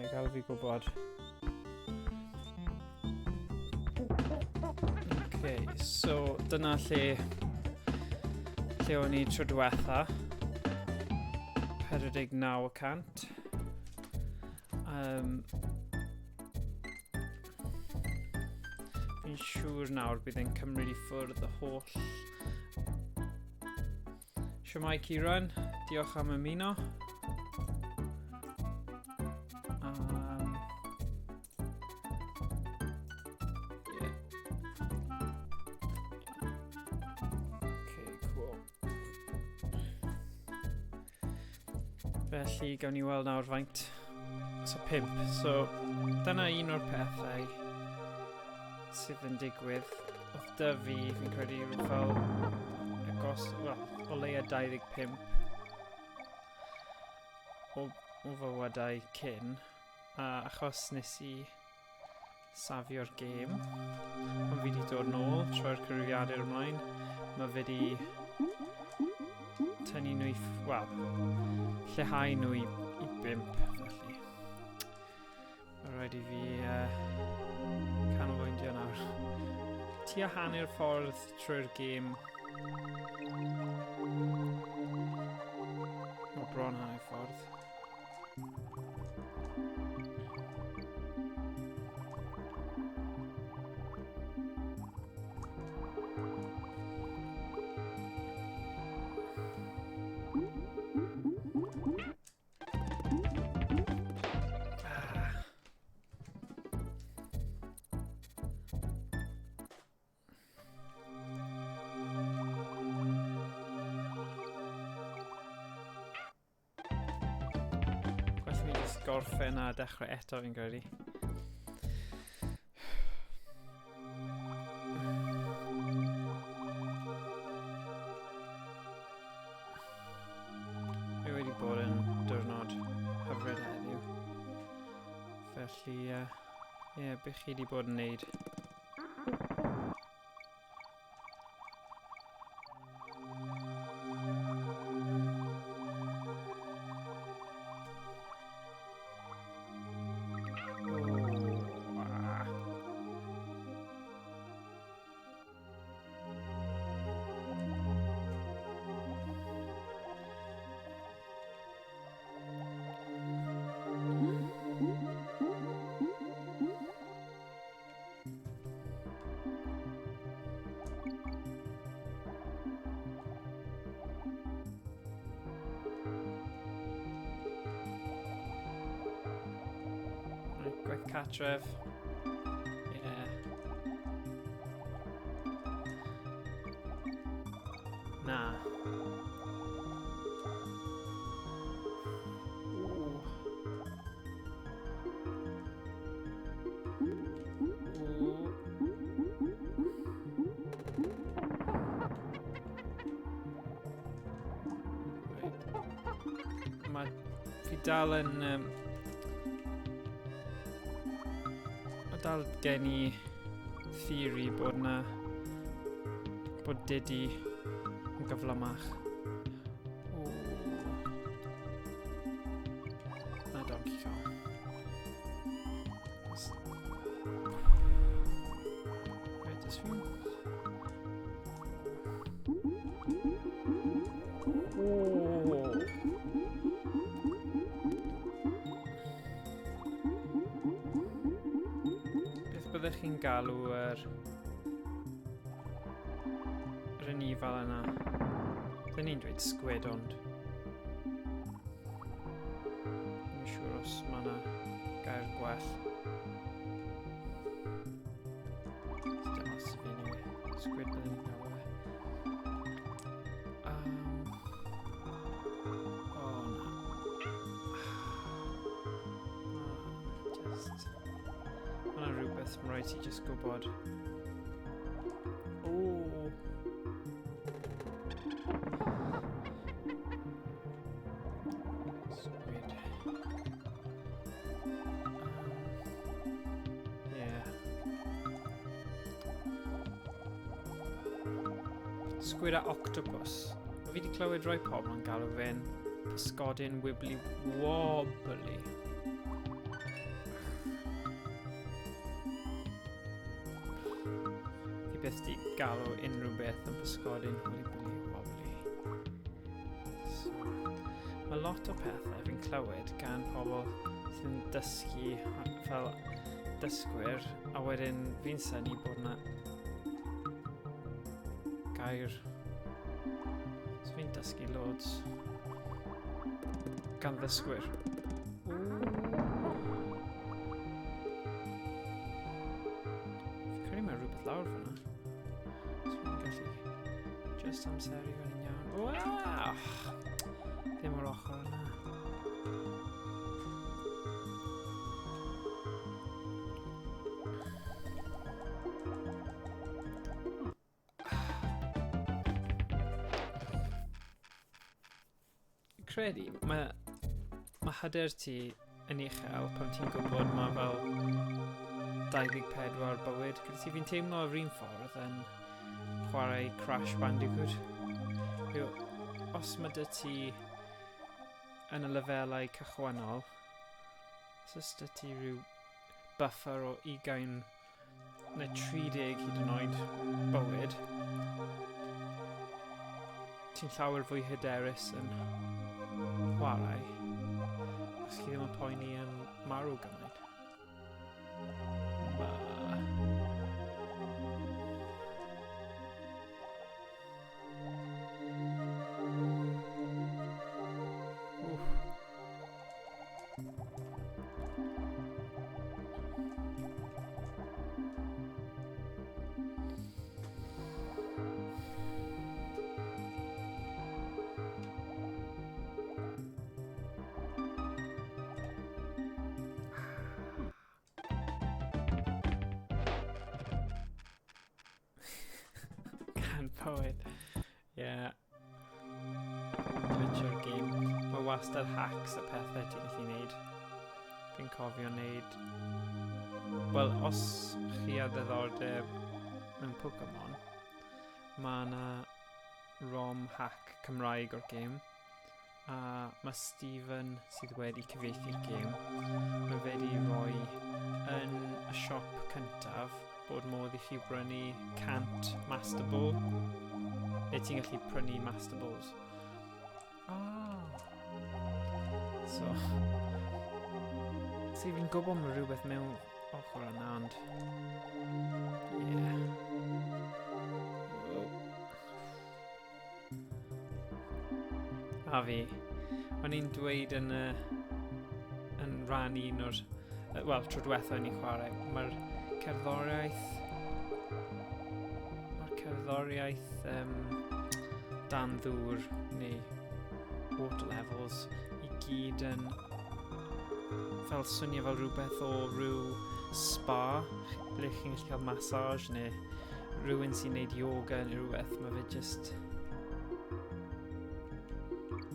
Yeah, gael fi gwybod. Okay, so dyna lle lle o'n i tro diwetha. 49%. Um, fi'n siŵr nawr bydd e'n cymryd i ffwrdd y holl... Siwmai Kieran, diolch am ymuno. Yeah. Okay, cool. Felly, gawn ni weld nawr faint. So, 5. So, dyna un o'r pethau sydd yn digwydd. Oedd dy fi, fi'n credu, rhyw fel agos, well, o leia 25 o, o fywydau cyn. A achos nes i safio'r gêm, pan fi wedi dod nôl, troi'r cyfrifiadur ymlaen, mae fe wedi tynnu nhw i, wel, lleihau nhw i, i bimp, felly. Mae rhaid i fi uh, canolbwyntio nawr. Tua hanner ffordd trwy'r gêm. Mae bron hanner ffordd. Gwell mi jyst gorffen a dechrau eto fi'n credu. Mae wedi bod yn diwrnod hyfryd heddiw. Felly, ie, uh, yeah, beth chi wedi bod yn neud? Gwaith cartref. Yeah. Na. Ooh. Mae fi dal yn... Um, mae dal gen i theory bod na... bod Diddy yn gyflymach. Na Donkey Kong. Right, this one. Oh. Beth byddech chi'n galw yr... yr anifal yna? Dyn ni'n dweud squid ond... Ddim yn siŵr os mae yna gair gwell. Dim os fi anyway. Squid byddwn ni'n galw fe. Um, oh na. Just... Mae yna rhywbeth mae'n rhaid ti just gwybod. Oh. Squid. Yeah. Squid a octopus. Fi wedi clywed rhai pobl yn galw fe'n pysgodyn wibbly wobbly. byth di galw unrhyw beth yn pysgodyn wibbly wobbly. So, mae lot o pethau fi'n clywed gan pobl sy'n dysgu fel dysgwyr, a wedyn fi'n synnu bod yna gair. So fi'n dysgu loads gan ddysgwyr. Ww. Fi'n credu mae rhywbeth lawr fyna. So fi'n gallu just amseru hwn yn iawn. Wow! Ddim o'r ochr yna. Credu, mae hyder ti yn uchel pan ti'n gwybod mae fel 24 bywyd gyda ti. Fi'n teimlo yr un ffordd yn chwarae Crash Bandicoot. Yw, os mae dy ti yn y lefelau cychwynnol, os oes dy ti rhyw buffer o 20 neu 30 hyd yn oed bywyd, ti'n llawer fwy hyderus yn chwarae. Os chi ddim yn poeni am marw gymaint. Ma. Wff. Can poet. Yeah. Glitcho'r game. Mae wastad hacks a pethau ti'n gallu neud. Fi'n cofio neud... Wel, os chi â ddiddordeb mewn Pokemon, mae yna ROM hack Cymraeg o'r game. A mae Stephen sydd wedi cyfieithu'r gêm, mae fe wedi rhoi yn y siop cyntaf bod modd i chi brynu 100 Master Ball. Neu ti'n gallu prynu Master Balls. Ah. So, see, fi'n gwybod mae rhywbeth mewn ochr yna, ond... Yeah. Whoa. A fi. O'n i'n dweud yn rhan un o'r... Wel, tro diwetha o'n i'n chwarae, mae'r cerddoriaeth dan ddŵr neu water levels i gyd yn fel swnio fel rhywbeth o rhyw spa ble chi'n gallu cael massage neu rhywun sy'n neud yoga neu rhywbeth. Mae fe just...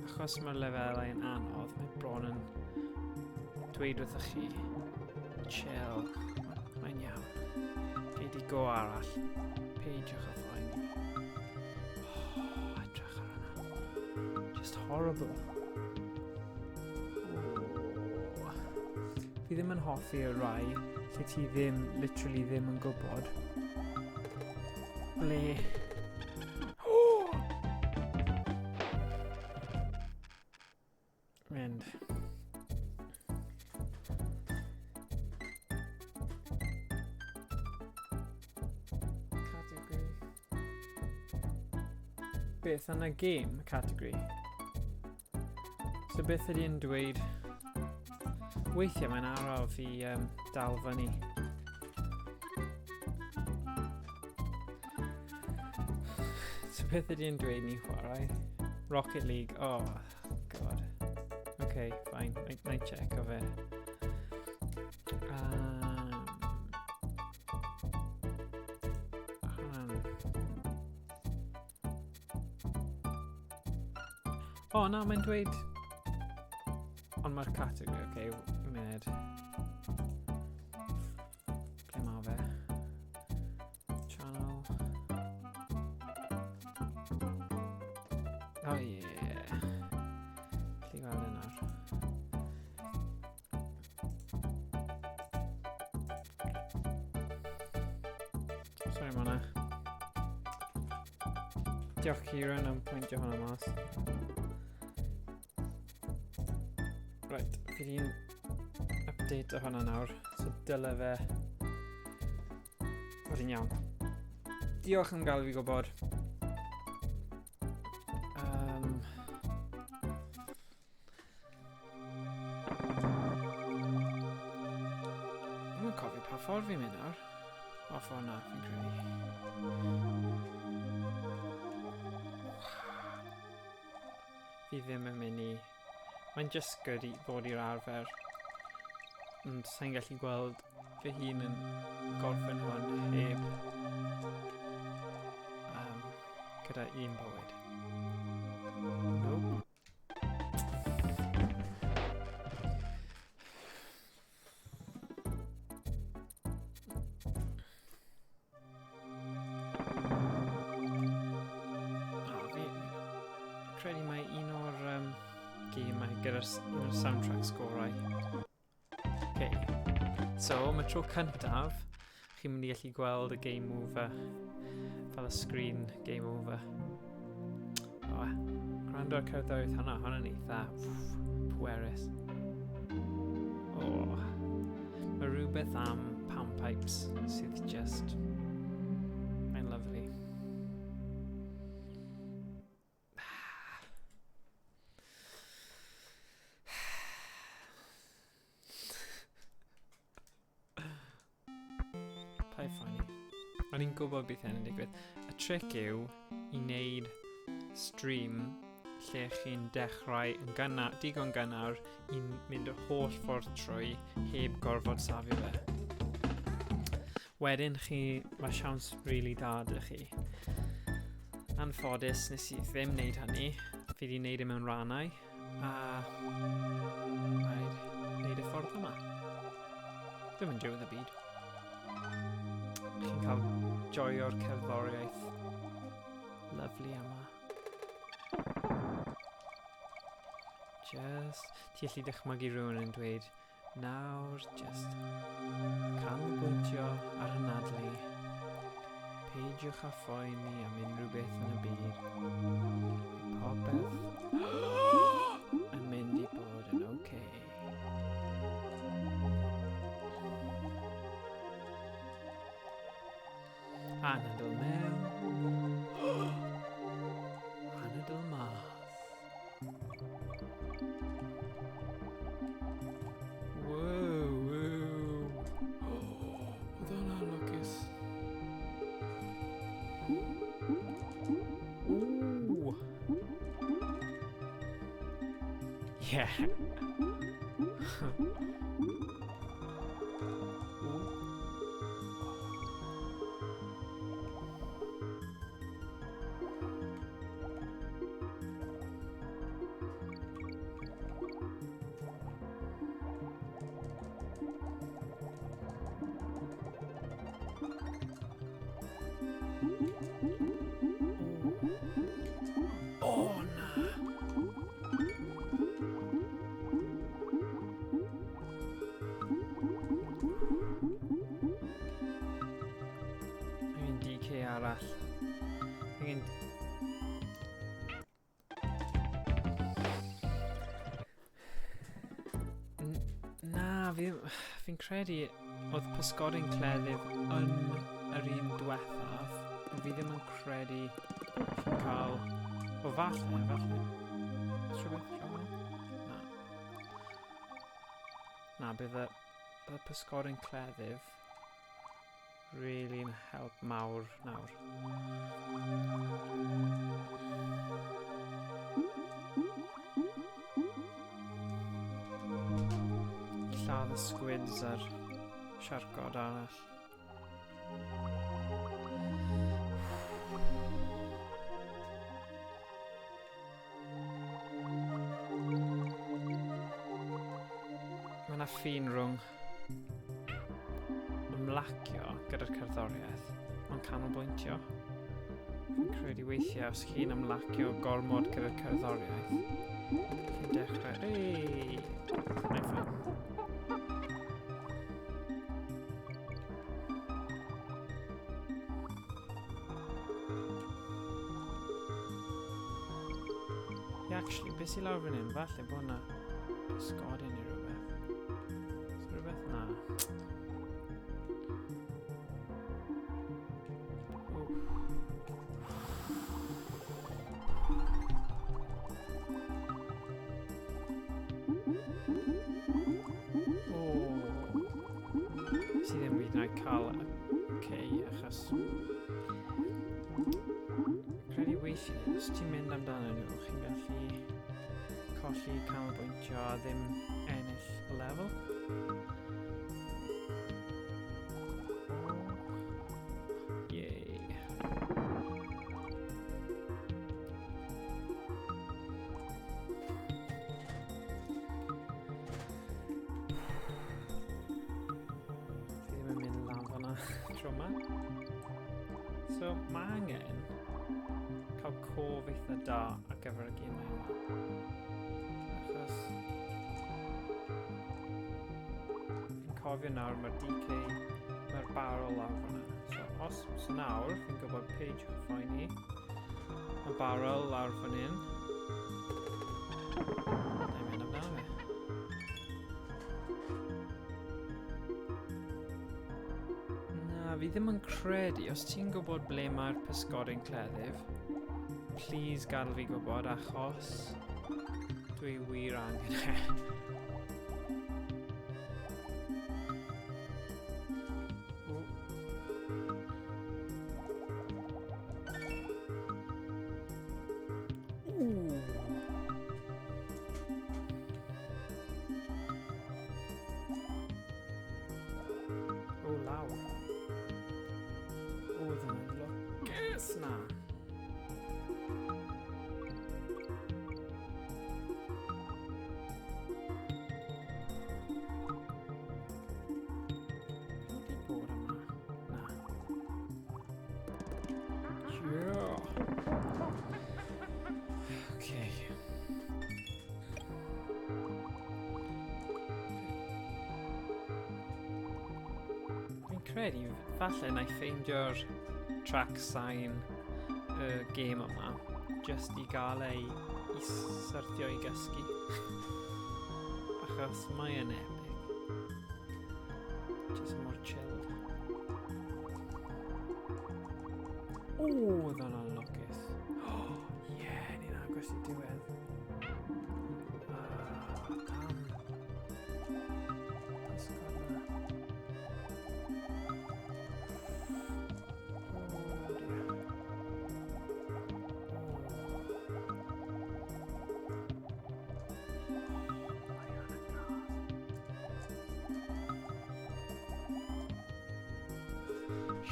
Achos mae'r lefelau yn anodd, mae bron yn dweud wrthych chi, chill, mae'n iawn. Gei di go arall. Peidiwch â phoeni. Oh, edrych ar hwnna. Just horrible. Oh. Fi ddim yn hoffi y rai lle ti ddim, literally ddim yn gwybod ble... Oh! Mynd. Category. Beth yna game category? So beth ydy'n dweud? Weithiau mae'n araf i dal fyny. So beth ydy'n dweud ni chwarae? Rocket League. Oh, God. Okay, fine. Na i check o fe. Um. O, oh, na, mae'n dweud... Ond mae'r category, oce, okay, munud. Ble mae fe? Channel. Oh, yeah. Gallu gweld e nawr. Sorry, mae hwnna. Diolch Kieran am pwyntio hwnna mas. Right, fi di'n update o hwnna nawr, so dyle fe fod yn iawn. Diolch am gael fi gwybod. Dwi'n cofio pa ffordd fi'n mynd nawr. O, ffordd na, fi'n credu. Fi ddim yn mynd i... Mae'n just good i ddod i'r arfer. Ond sa'n gallu gweld fy hun yn gorffen hwn heb gyda un bywyd. Nope. Credu mai un o'r gemau gyda'r un o'r soundtrack sgorau. Okay. So, am y tro cyntaf, chi'n mynd i gallu gweld y game over, fel y screen game over. O, gwrando ar cerddoriaeth hwnna, hwnna'n eitha pwerus. O, mae rhywbeth am panpipes sydd just... Mae'n lovely. Paid phoeni. O'n i'n gwybod bydd hyn yn digwydd. Y trick yw i wneud stream lle chi'n dechrau yn gynnar, digon gynnar i mynd y holl ffordd trwy heb gorfod safio fe. Wedyn chi, mae siawns really da 'da chi. Anffodus, nes i ddim wneud hynny. Fi wedi wneud e mewn rannau. A rhaid wneud y ffordd yma. Ddim yn diwedd y byd. Chi'n cael joio'r cerddoriaeth lovely yma. Just, ti allu dychmygu rhywun yn dweud, nawr, just canolbwyntio ar y nadlu. Peidiwch â phoeni am unrhyw beth yn y byd. Popeth yn mynd i bod yn okay. Anadl mewn. Anadl mas. Wow, wow. Oedd hwnna'n lwcus. Ooh. Yeah. Ooh. Oh, na. Angen DK arall. Angen... Na, fi'n credu oedd pysgodyn cleddyf yn yr un diwethaf, ond fi ddim yn credu chi'n cael... O, falle, falle. Oes rhywbeth draw yna? Na. Na, bydd y pysgodyn cleddyf really yn help mawr nawr. Lladd y squids a'r siarcod arall. Mae yna ffin rhwng ymlacio gyda'r cerddoriaeth, ond canolbwyntio. Fi'n credu weithiau os chi'n ymlacio gormod gyda'r cerddoriaeth, chi'n dechrau... Ei! Mae'n fine. Actually, beth sy'n lawr fan hyn? Falle bod yna pysgodyn neu rhywbeth. Is rhywbeth? Na. O. Nes i ddim hyd yn oed cael y cei, achos... Credu weithiau, os ti'n mynd amdano nhw, chi'n gallu colli canolbwyntio a ddim ennill y lefel. Yay. Fi ddim yn mynd lan fan'na tro yma. So, mae angen cael cof eitha da ar gyfer y gemau yma. Achos fi'n cofio nawr mae'r DK, mae'r barrel lawr fan'na. So, os, so nawr, fi'n gwybod peidiwch â phoeni. Mae barrel lawr fan hyn. Na i mynd amdano fe. Na, fi ddim yn credu. Os ti'n gwybod ble mae'r pysgodyn cleddyf, please gadael fi gwybod achos dwi wir angen e. O. Ooh. O, lawr. O, oedd hwnna'n lwcus na. Fi wedi bod yma. Na. Yeah. Okay. Fi'n credu, falle na i ffeindio'r track sain y gêm yma, just i gael ei i syrthio i gysgu. Achos mae yn epic. Just mor chilled. O, oedd hwnna'n lwcus. Oh, yeah, ni'n agos i diwedd. Ah, damn. Pysgod na. Oh, dear. Oh. Mae hwnna'n gas.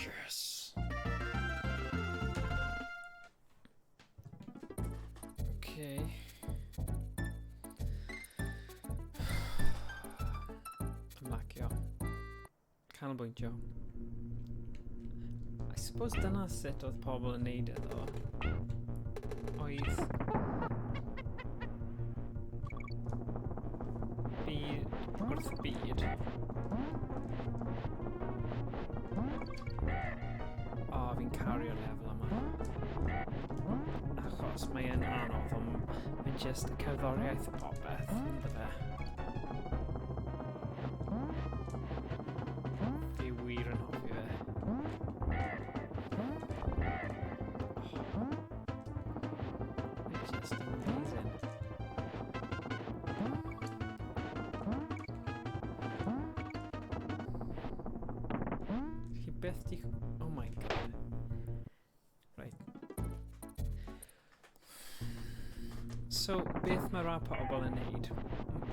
Yes! Okay. Ymlacio. Canolbwyntio. I suppose dyna sut oedd pobl yn neud e ddo. Oedd... Byd wrth byd. O, oh, fi'n cario'r lefel yma. Achos mae e'n anodd, ond mae'n just y cerddoriaeth y popeth, ynddo fe. Fi wir yn hoffi fe. Oh. It's just amazing. Chi byth di... Oh my god. Right. So, beth mae rhai pobl yn neud?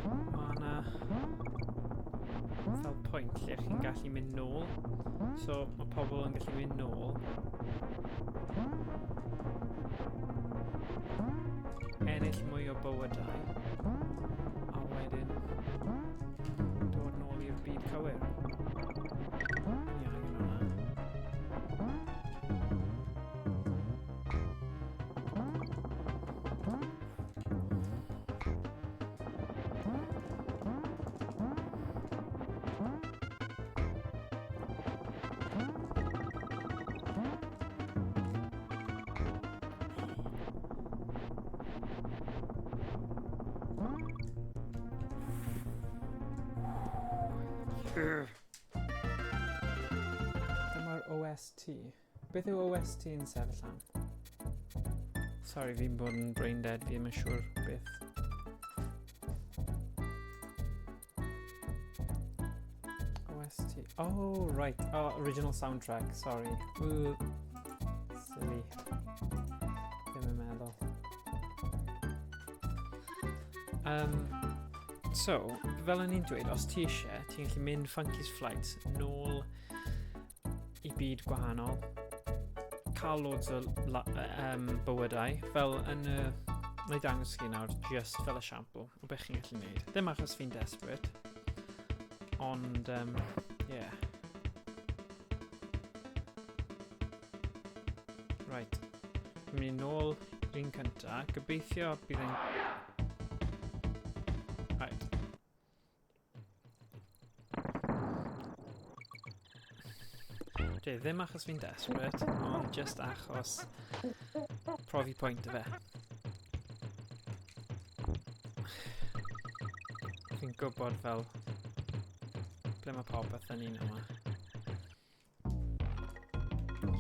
Mae yna fel pwynt lle chi'n gallu mynd nôl. So, mae pobl yn gallu mynd nôl. Ennill mwy o bywydau. A wedyn dod nôl i'r byd cywir. Ni angen hwnna. Dyma'r OST. Beth yw OST yn sefyll am? Sorry, fi'n bod yn brain dead, fi ddim yn siŵr beth. OST. Oh, right. Oh, original soundtrack, sorry. Ooh, silly. Ddim yn meddwl. So, fel o'n i'n dweud, os ti eisiau, ti'n gallu mynd Funky's Flight nôl i byd gwahanol, cael loads o bywydau, fel yn y... Na i dangos chi nawr, just fel esiampl o beth chi'n gallu gwneud. Ddim achos fi'n desperate, ond, yeah. Right, fi'n mynd i nôl i'r un cynta. Gobeithio bydd e'n... Right. Okay, ddim achos fi'n desperate, ond just achos profi pwynt y fe. Fi'n gwybod fel ble mae popeth yn un yma.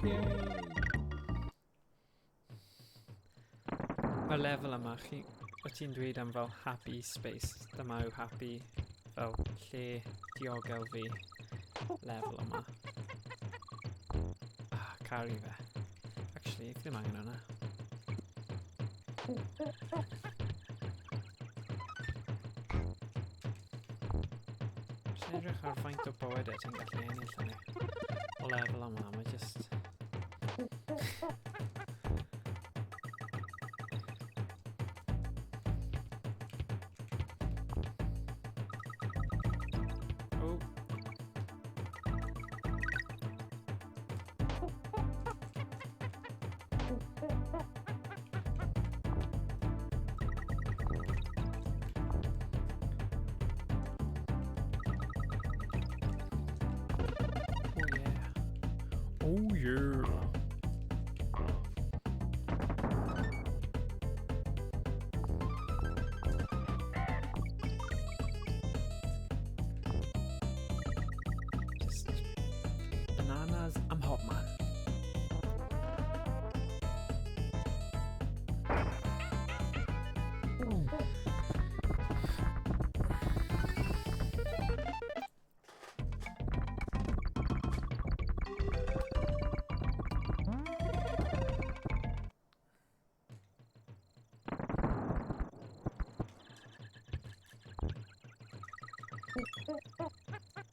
Yay! Mae'r lefel yma, o ti'n dweud am fel happy space, dyma yw happy, fel lle diogel fi, lefel yma. Ah, caru fe. Actually, fi ddim angen hwnna. Jyst yn edrych ar faint o bywydau ti'n gallu ennill yn o lefel yma, mae just... Oh. Oh yeah. Just bananas am hopman.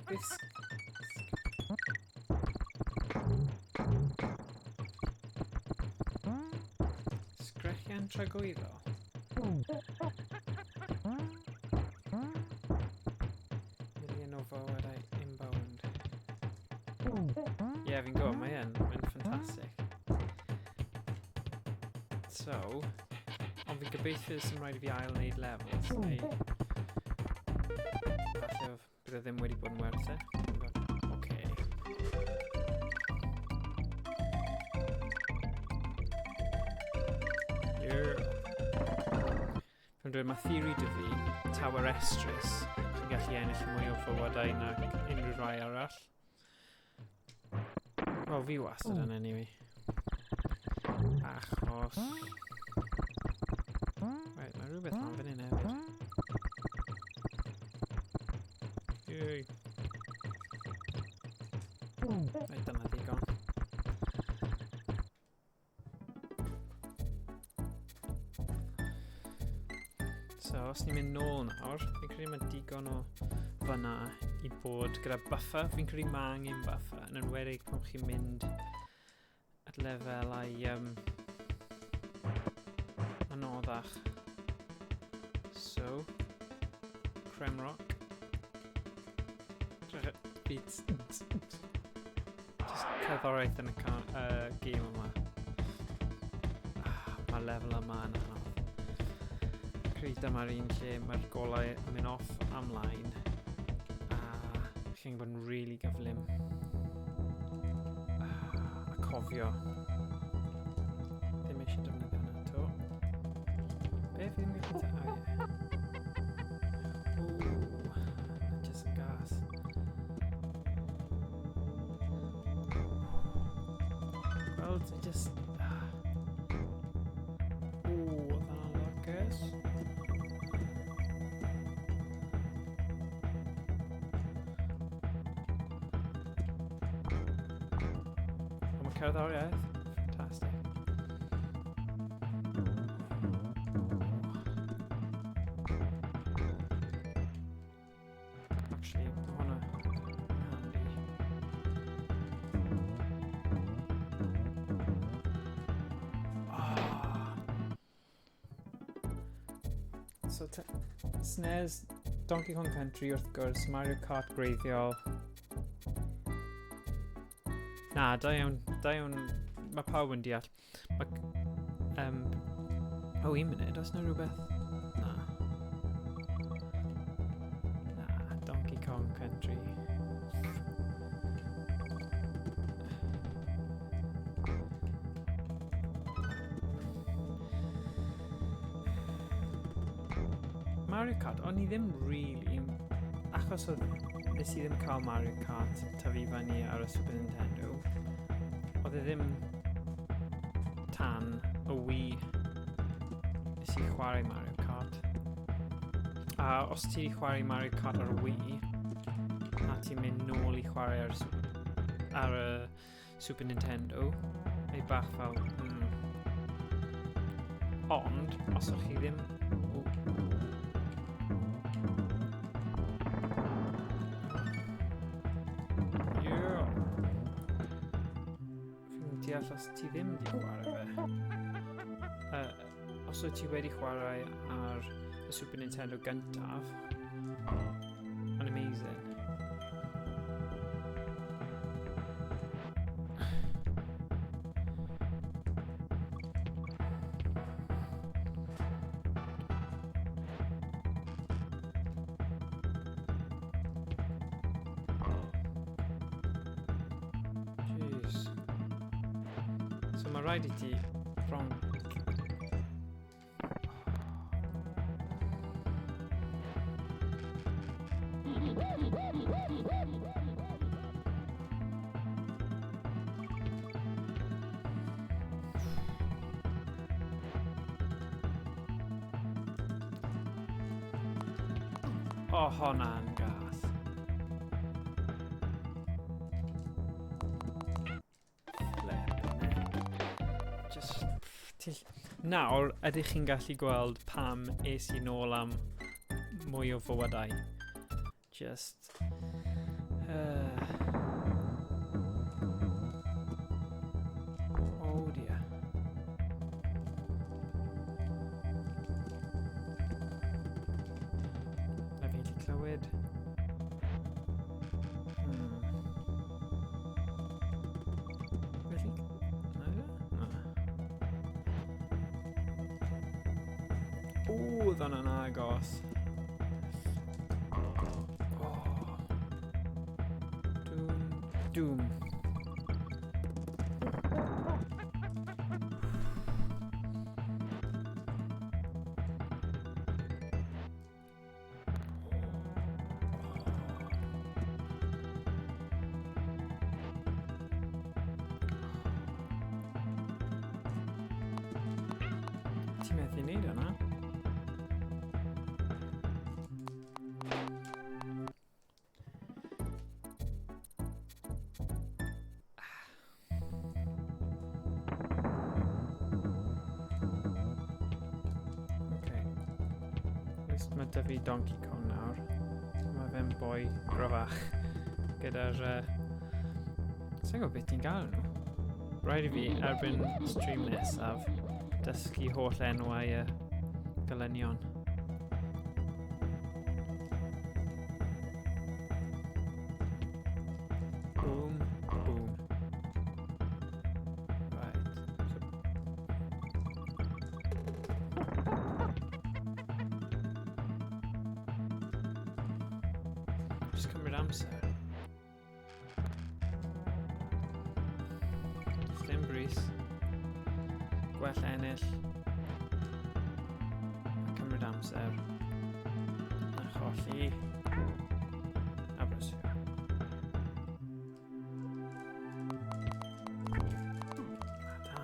This Sgrechian tragwyddo. Million o fywydau inbound. Ie, yeah, fi'n gwybod, mae yn. Mae'n ffantastig. So, ond fi'n gobeithio sy'n rhaid i fi ail wneud levels, neu falle bydd e ddim wedi bod yn werth e. Okay. Yeah. Fi'n dweud, mae theory dy fi, Tower Estrus, chi'n gallu ennill mwy o fywydau nag unrhyw rai arall. Wel, fi wastad yn anyway. Achos... Right, mae rhywbeth lan fan hyn hefyd. Yay. Right, dyna ddigon. So, os ni'n mynd nôl nawr, fi'n credu mae digon o fyna i bod gyda buffer. Fi'n credu mae angen buffer, yn enwedig pan chi'n mynd at lefelau anoddach. So, Kremrock. Beats. Just cerddoriaeth yn y game yma. Mae'r lefel yma yn anodd. Credu dyma'r un lle mae'r golau yn mynd off amlaen a chi'n bod yn really gyflym. A cofio. Ddim eisiau defnyddio hwnna to. Be fi ddim yn gallu oh, ie. Ooh, just yn gas. Just... O, oedd hwnna'n lwcus. Ond mae cerddoriaeth, fantastic. Actually, mae hwnna handy. Ah. So, SNES, Donkey Kong Country wrth gwrs, Mario Kart gwreiddiol. Na, da iawn, da iawn, mae pawb yn deall. Mae, o, un munud, oes na rhywbeth? Na. Na, Donkey Kong Country. Mario Kart, o'n i ddim really, achos oedd nes i ddim cael Mario Kart tyfu fyny ar y Super Nintendo, oedd e ddim tan y Wii nes i chwarae Mario Kart. A os ti chwarae Mario Kart ar y Wii, a ti'n mynd nôl i chwarae ar y Super Nintendo, mae bach fel. Ond, os o'ch chi ddim... O. Yeah. Fi'n deall os ti ddim wedi chwarae fe. Os wyt ti wedi chwarae ar y Super Nintendo gyntaf, mae'n amazing. Jeez. So mae rhaid i ti bron... O, hwnna'n gas. Flippin' heck. Just... Nawr, ydych chi'n gallu gweld pam es i nôl am mwy o fywydau? Just... Oh dear. Na fi'n gallu clywed. Felly... Na fe? Na. O, oedd hwnna'n agos. Oh. Doom. Doom. Ti'n methu neud hwnna? Okay. At least mae 'da fi Donkey Kong nawr. Mae fe'n boi gryfach gyda'r... Sa'n gwybod beth ti'n gael nhw. Rhaid i fi erbyn stream nesaf dysgu holl enwau y gelynion. Boom, boom. Right. So, just cymryd amser. Dim brys. Gwell ennill. A cymryd amser. A cholli. A brysio. A da.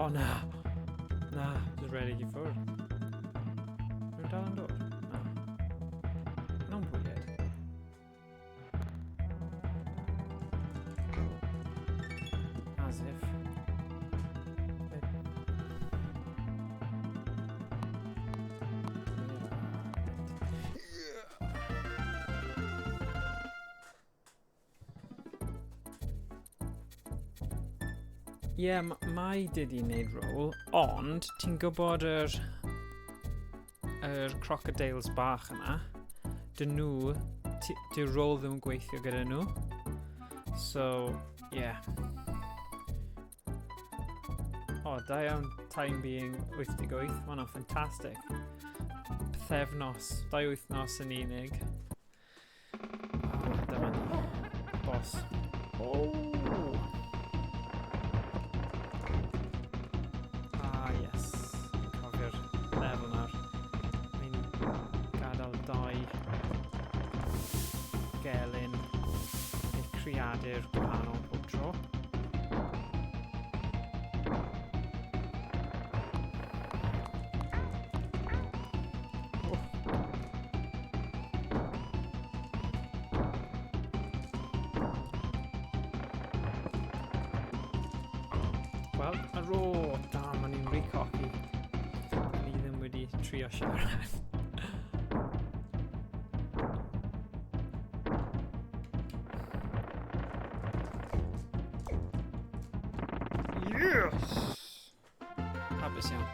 O na! Na, just rhedeg i ffwrdd. Nhw'n dal yn dod? Na. Nhw'n weird. As if. Ie, yeah, mae Diddy wneud rôl, ond ti'n gwybod yr crocodiles bach yna, dyn nhw, dyw rôl ddim yn gweithio gyda nhw. So, yeah. O, da iawn, time being 88, mae hwnna'n ffantastig. Pythefnos, 2 wythnos yn unig. O, dyma ni. Boss. Oh! Ah, yes. Fi'n cofio'r lefel nawr. Mae'n gadael 2 gelyn neu creadur gwahanol pob tro. Wel, ar ôl, dam, o'n i'n rhy cocky. O'n i ddim wedi trio siarad. Yes! Hapus iawn.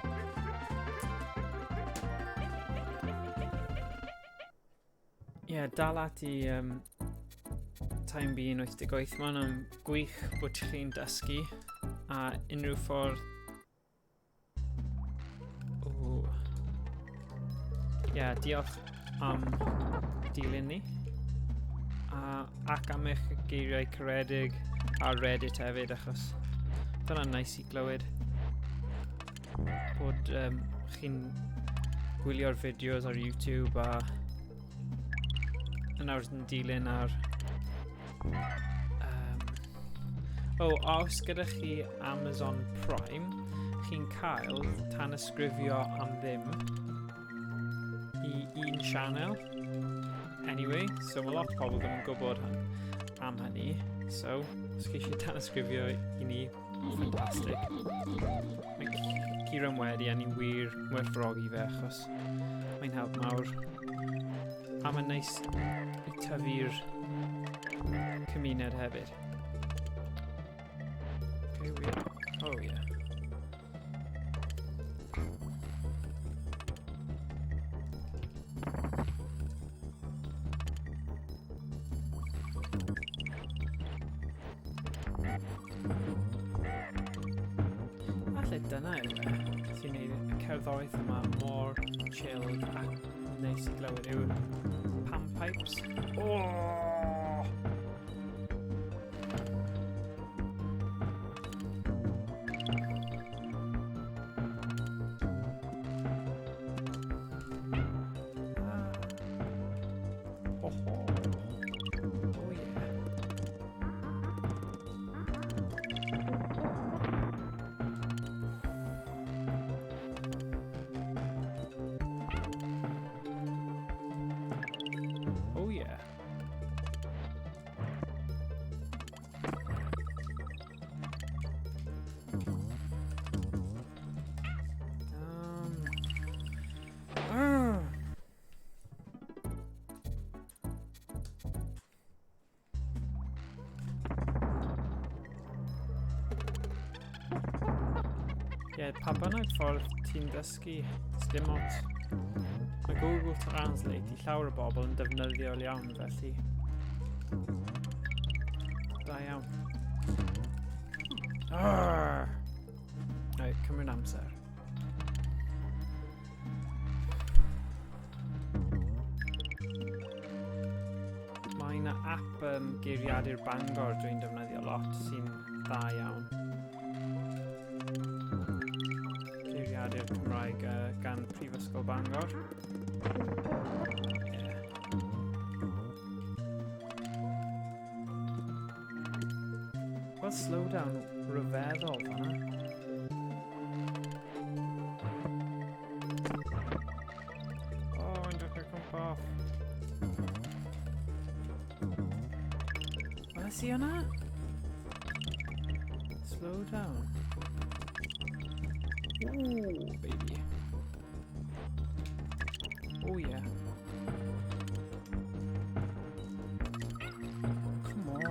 Ie, yeah, dal at i time being 88. Mae hwnna'n gwych bod chi'n dysgu a unrhyw ffordd. O. Ie, yeah, diolch am dilyn ni. Ac am eich geiriau caredig ar Reddit hefyd, achos dyna'n nice i glywed bod chi'n gwylio'r fideos ar YouTube a yn awr yn dilyn ar... O, os gyda chi Amazon Prime, chi'n cael tanysgrifio am ddim i un sianel. Anyway, so mae lot o pobl ddim yn gwybod am hynny. So, os chi eisiau tanysgrifio i ni, ffantastig. Mae Kieran wedi, a ni'n wir werthfawrogi fe, achos mae'n help mawr. A mae'n neis i tyfu'r cymuned hefyd. Okay, weird. Oh yeah. Falle dyna yw e sy'n neud y cerddoriaeth yma mor chilled ac neis i glywed yw panpipes. Oh! Ho, ho. Oh yeah. Oh yeah. Ie, pa bynnag ffordd ti'n dysgu, dim ots. Mae Google Translate i llawer o bobl yn defnyddiol iawn, felly. Da iawn. Arr! Right, cymryd amser. Mae yna app geiriadur Bangor dwi'n defnyddio lot sy'n dda iawn. Geiriadur Cymraeg gan Prifysgol Bangor. Yeah. Wel, slow down rhyfeddol fan'na. Weles i hwnna? Slow down. Ooh, baby. Oh yeah. Come on.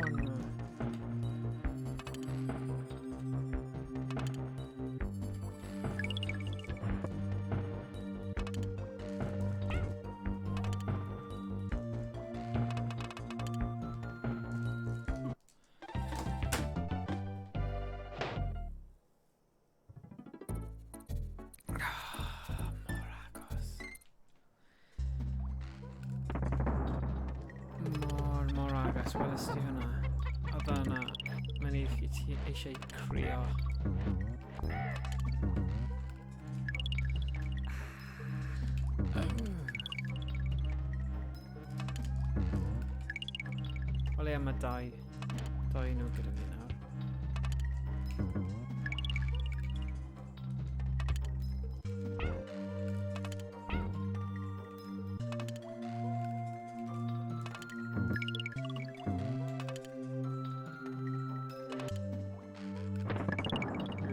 Mor agos. Mor, mor agos. Weles ti hwnna? Oedd hwnna. Mae'n i ti eisiau crio. O leia mae dau nhw gyda fi nawr.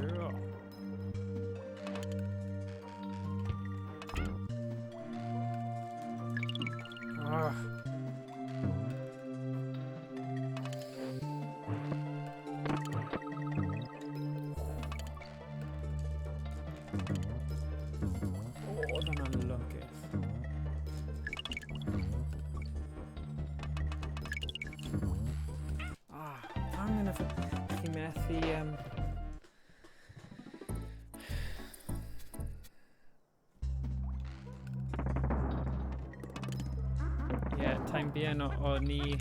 Yeah. Ah. O, oedd hwnna'n lwcus. Ah, angen y. Chi methu. Ie, yeah, time bien o ni.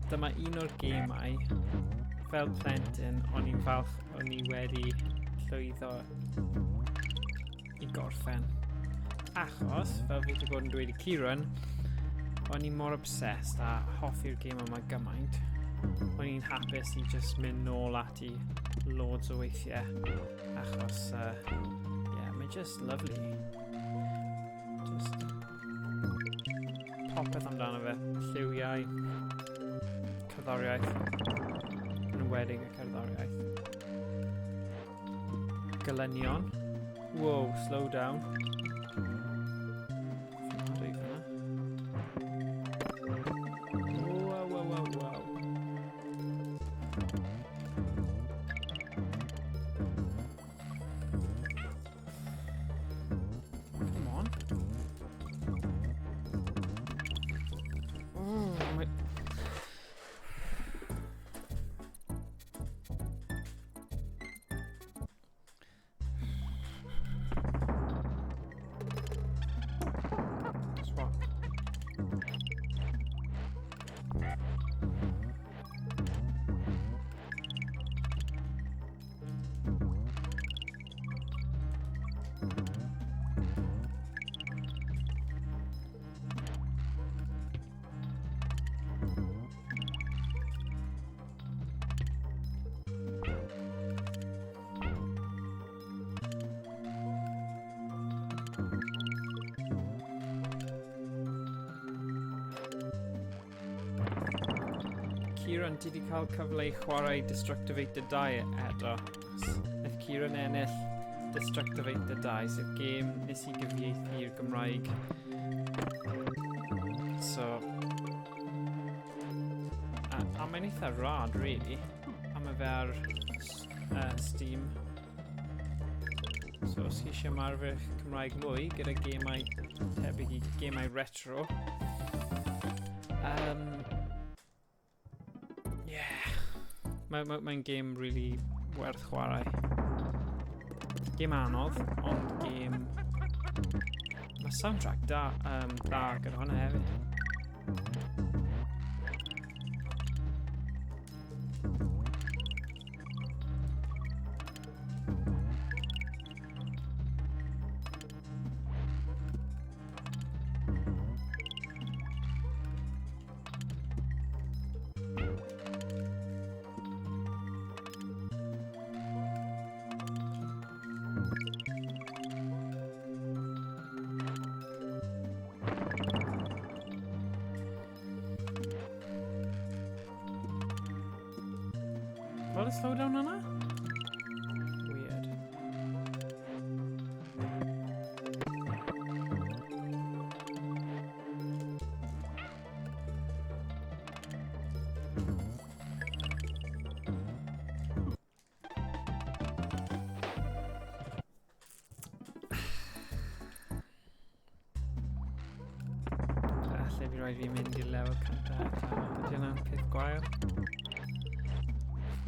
Dyma un o'r gemau, fel plentyn, o'n i'n falch o'n i wedi llwyddo i gorffen. Achos, fel fi wedi bod yn dweud i Kieran, o'n i mor obsessed a hoffi'r gêm yma gymaint. O'n i'n hapus i just mynd nôl ati loads o weithiau. Achos, yeah, mae'n just lovely. Just popeth amdano fe. Lliwiau, cerddoriaeth, yn enwedig y cerddoriaeth. Gelynion. Whoa, slow down. Ofnadwy fyna. Wow. Come on. Oh, my. Swap. Kieran, ti wedi cael cyfle i chwarae Destructivator 2 eto? Nath Kieran ennill Destructivator 2, sef gêm nes i gyfieithu i'r Gymraeg. So, a mae'n eitha rad, really. A mae fe ar Steam. So, os chi eisiau ymarfer eich Cymraeg mwy gyda gemau tebyg i gemau retro, yeah. Mae'n mae gêm really werth chwarae. Gêm anodd, ond gêm. Mae soundtrack da gyda hwnna hefyd. Gweld y slowdown yna? Weird. Falle fi rhaid fi mynd i'r lefel cyntaf eto. Ydy hwnna'n peth gwael?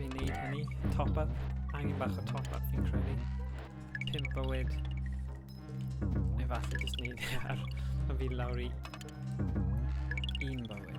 Fi'n neud hynny. Top up. Angen bach o top up fi'n credu. 5 bywyd. Neu falle jyst neud e ar... Mae fi lawr i un bywyd.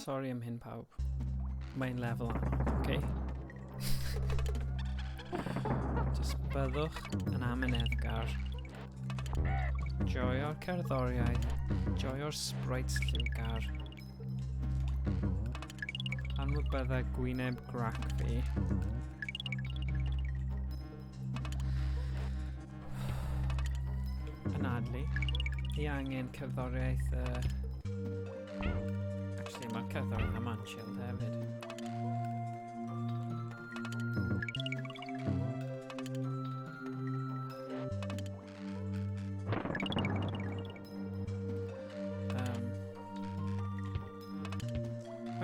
Sorry am hyn pawb. Mae'n lefel anodd, oce? Okay? Just byddwch yn amyneddgar. Joio'r cerddoriaeth, joio'r sprites lliwgar. Anwybydda gwyneb grac fi. Anadlu. Ni angen cerddoriaeth... Actually, mae'r cerddoriaeth yma'n chilled hefyd.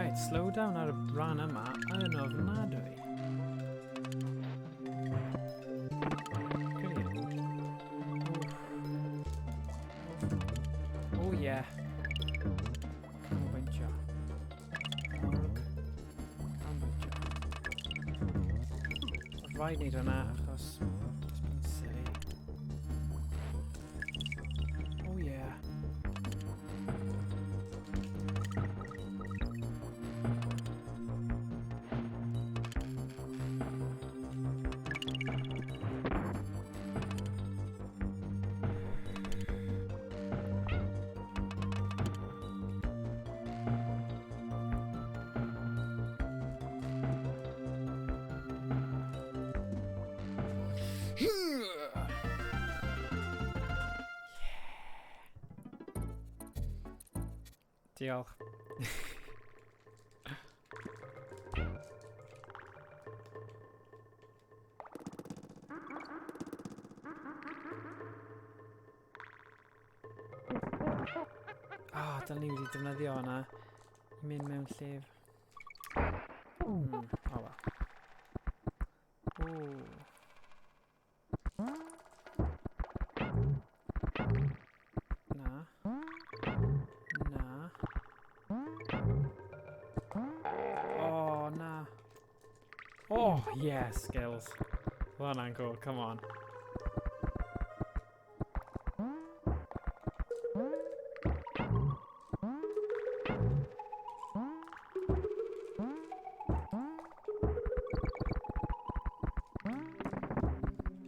Right, slow down ar y rhan yma yn ofnadwy. Oh yeah. Canolbwyntio. Org. Canolbwyntio. Rhaid wneud hwnna achos it's been silly. Oh yeah. Diolch. Ah, oh, dylen ni wedi defnyddio hwnna i mynd mewn llif. Oh well. Ooh. Na. Na. Oh, na. Oh, yeah, skills. Well done, cool. Come on.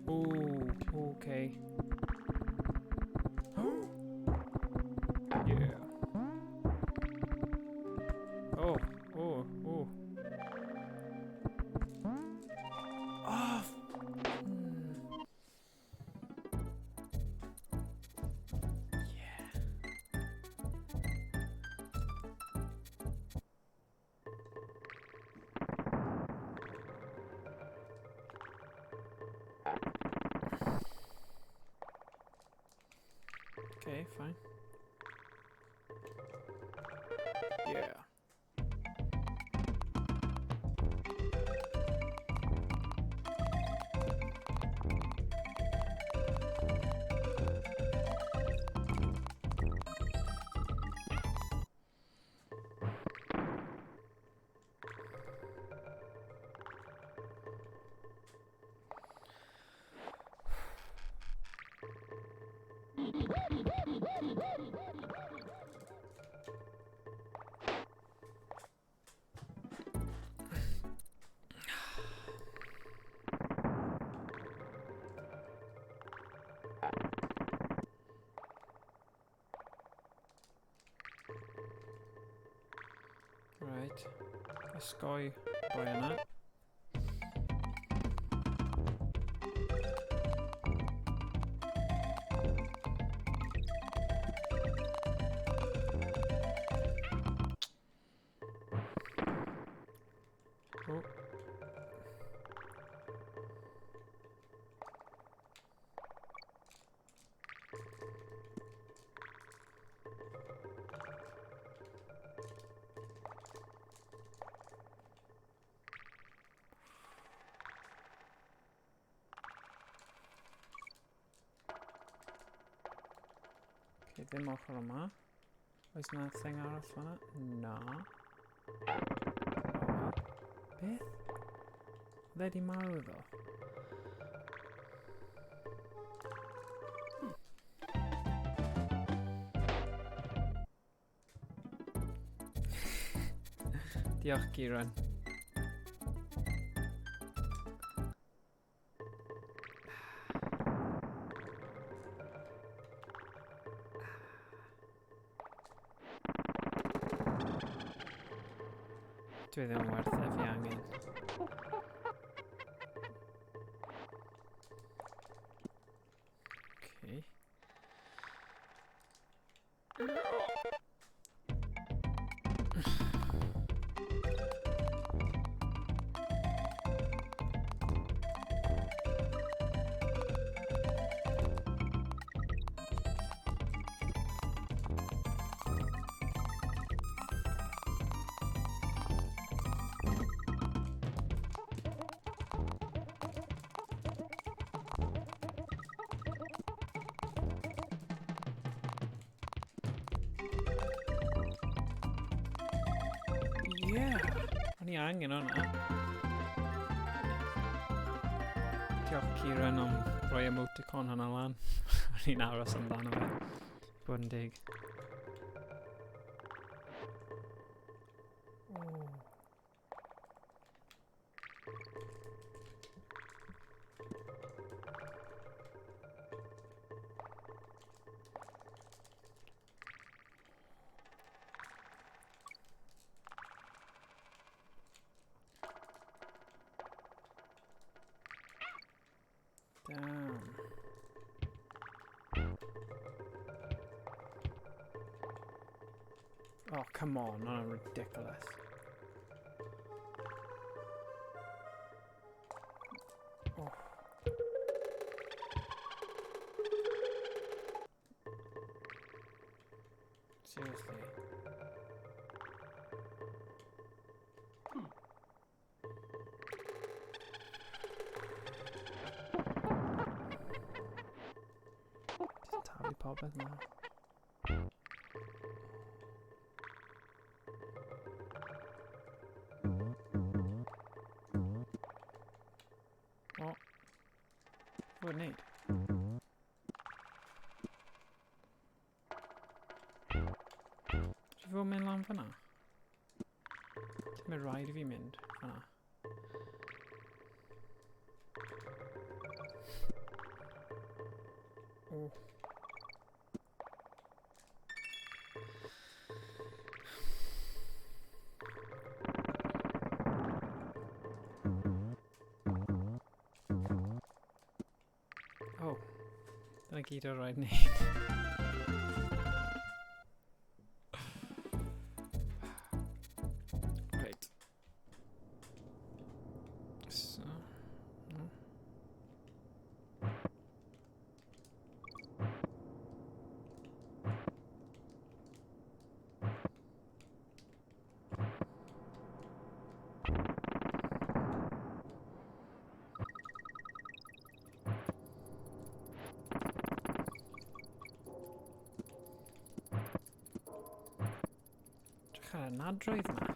Ooh, okay. Yeah. Oh, oh, oh. Oh. Yeah. Okay, fine. Yeah. Reit. Osgoi boi yna. Oh. Okay, ddim ochr yma. Oes na thing arall fan'na? Na. Oh, beth? Oedd e di marw ddo? Diolch, Kieran. Dwi ddim werth e fi angen. Okay. Yeah! O'n i angen hwnna. Diolch Kieran am rhoi emoticon hwnna lan. O'n i'n aros amdano fe. Bod yn dig. Oh. Damn. Oh, come on, hwnna'n ridiculous. Oh. Seriously. Just taflu popeth na. O. Fod wneud. Ti fod mynd lan fyna? Ti'n mynd rhaid i fi mynd fyna? O. Oh, dyna gyd o'r rhaid wneud. Right. So, no. Edrych ar y nadroedd yma.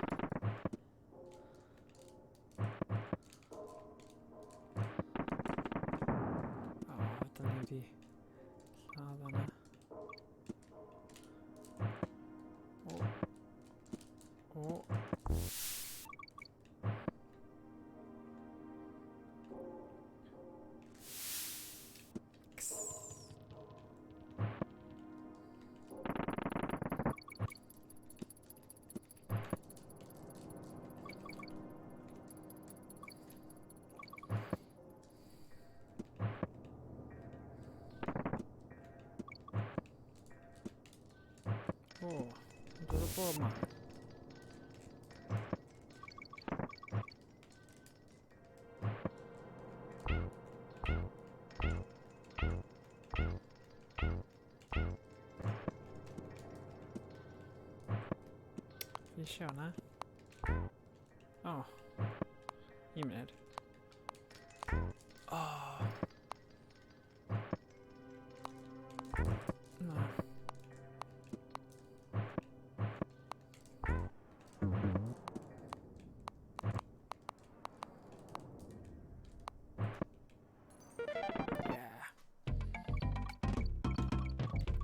O, oh, dyna ni wedi lladd yna. O. O. Bob man. Fi eisiau hwnna. Oh. Un munud. Oh. Na. Yeah.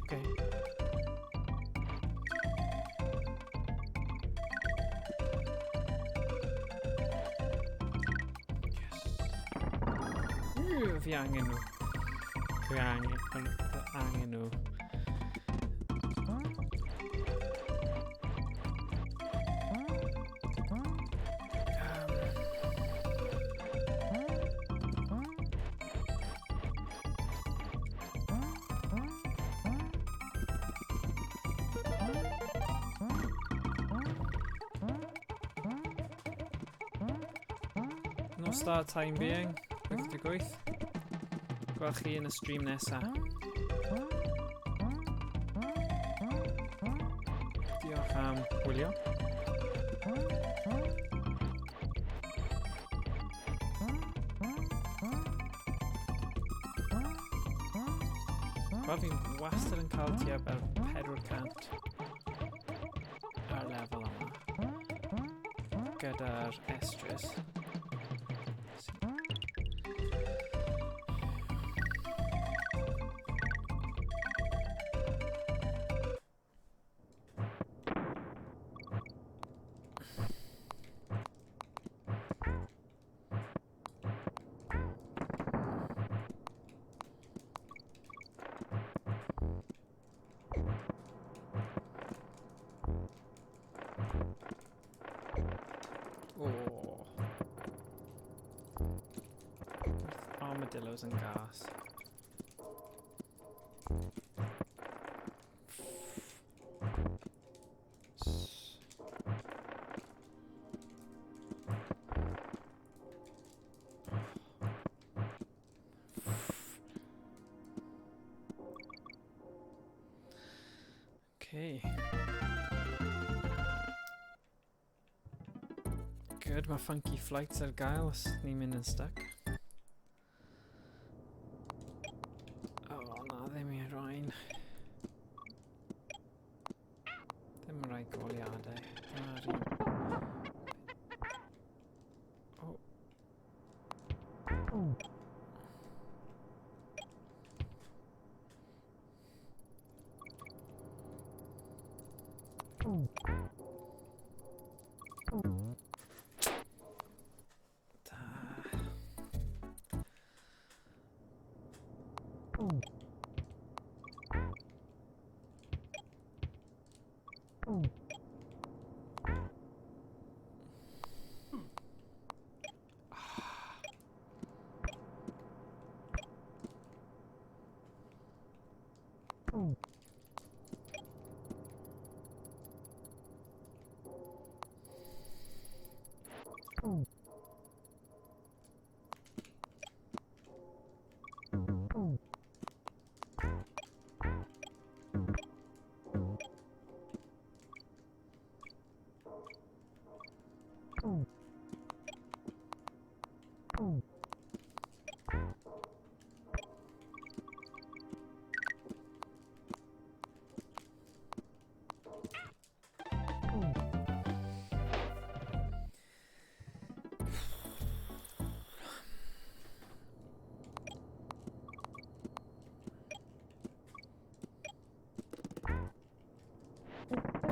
Okay. Yes. Fi angen nhw. Fi angen nhw. Nos da, time being. 88. Gweld chi yn y stream nesa. Diolch am wylio. Wel, fi'n wastad yn cael tua fel 400 ar lefel yma. Gyda'r estrys. Oh. Armadillos and gas. Okay. Good, mae Funky Flights ar gael os ni'n mynd yn stuck. Oh, na, ddim i rhain. Ddim rhai goliadau. Dyna'r un. Oh. Da.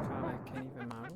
Cael cyn i fe marw.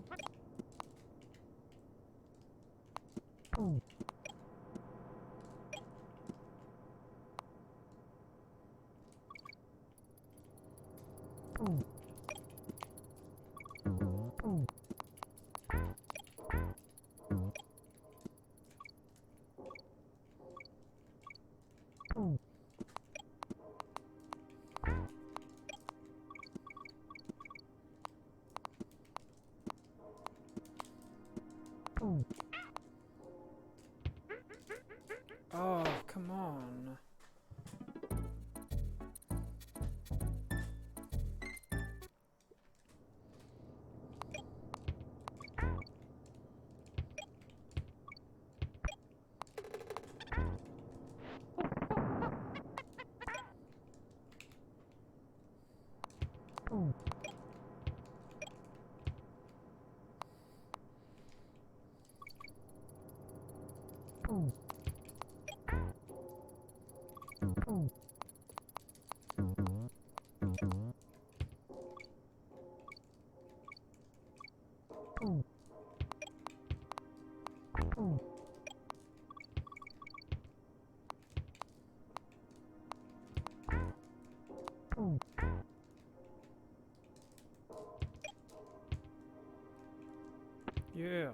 Yeah.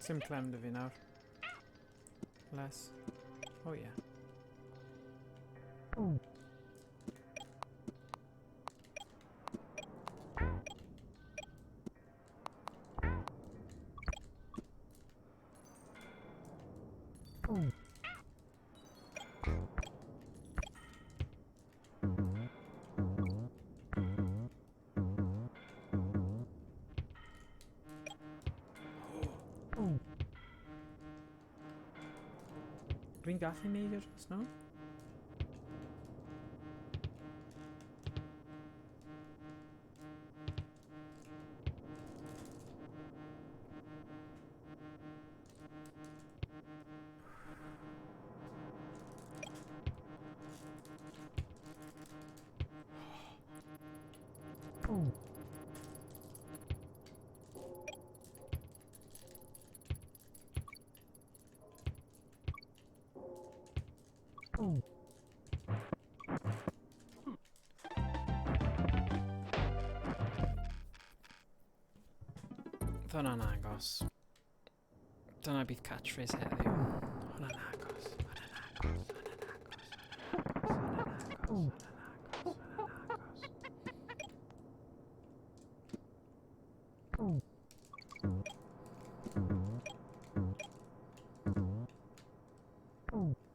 Sim clem 'da fi nawr. Less. Oh yeah. Dwi'n gallu neud e dros nawr? Hwnna'n agos. Dyna bydd catchphrase heddiw. Hwnna'n agos. Hwnna'n agos. Hwnna'n agos. Hwnna'n agos. Hwnna'n agos. Hwnna'n agos.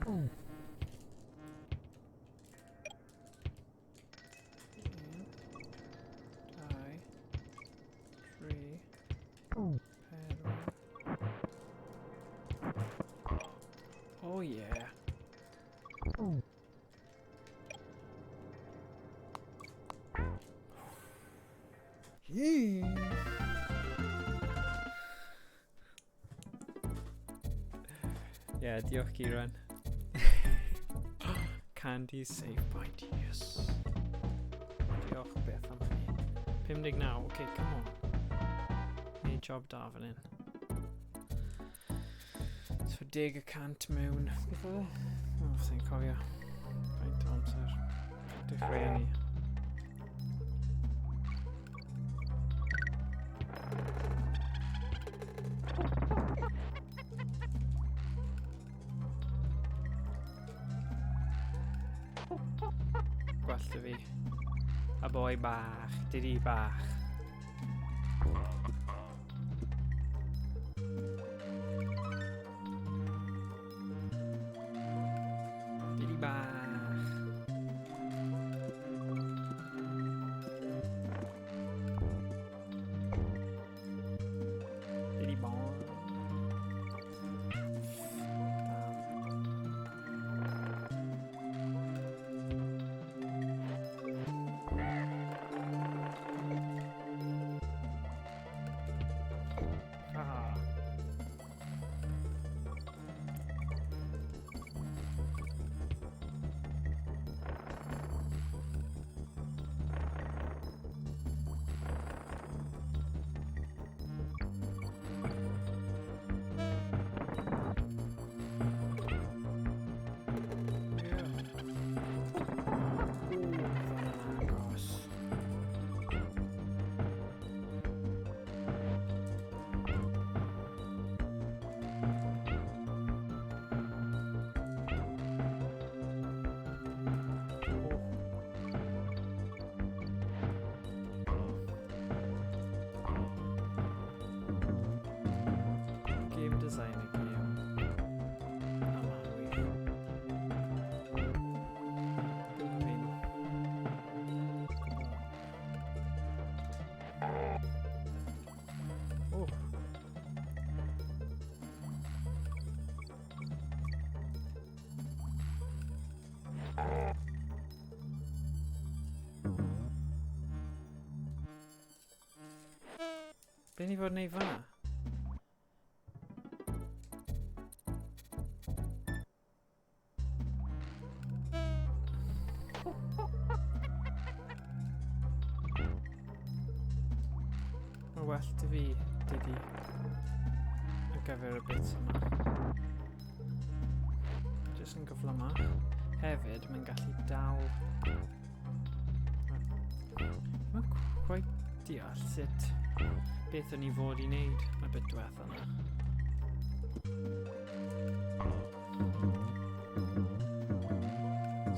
Un, dau, tri, pedwar. Oh yeah. Yeah. Yeah, diolch Kieran. Candy save point, yes. Diolch beth am hynny. 59, okay, come on. Neud job da fan hyn. So 10% mewn. Beth oedd e? O, sy'n cofio. Faint o amser. Dechreuon ni. Gwell dy fi. A boi bach, didi bach. Didi bach. Didi bach. Damn. Be ni fod yn neud fan'na? Mae well dy fi, dydy, ar gyfer y bit yma. Jyst yn gyflymach. Hefyd, mae'n gallu dal... Mae'n quite deall sut beth o'n i fod i wneud y bit diwetha yna.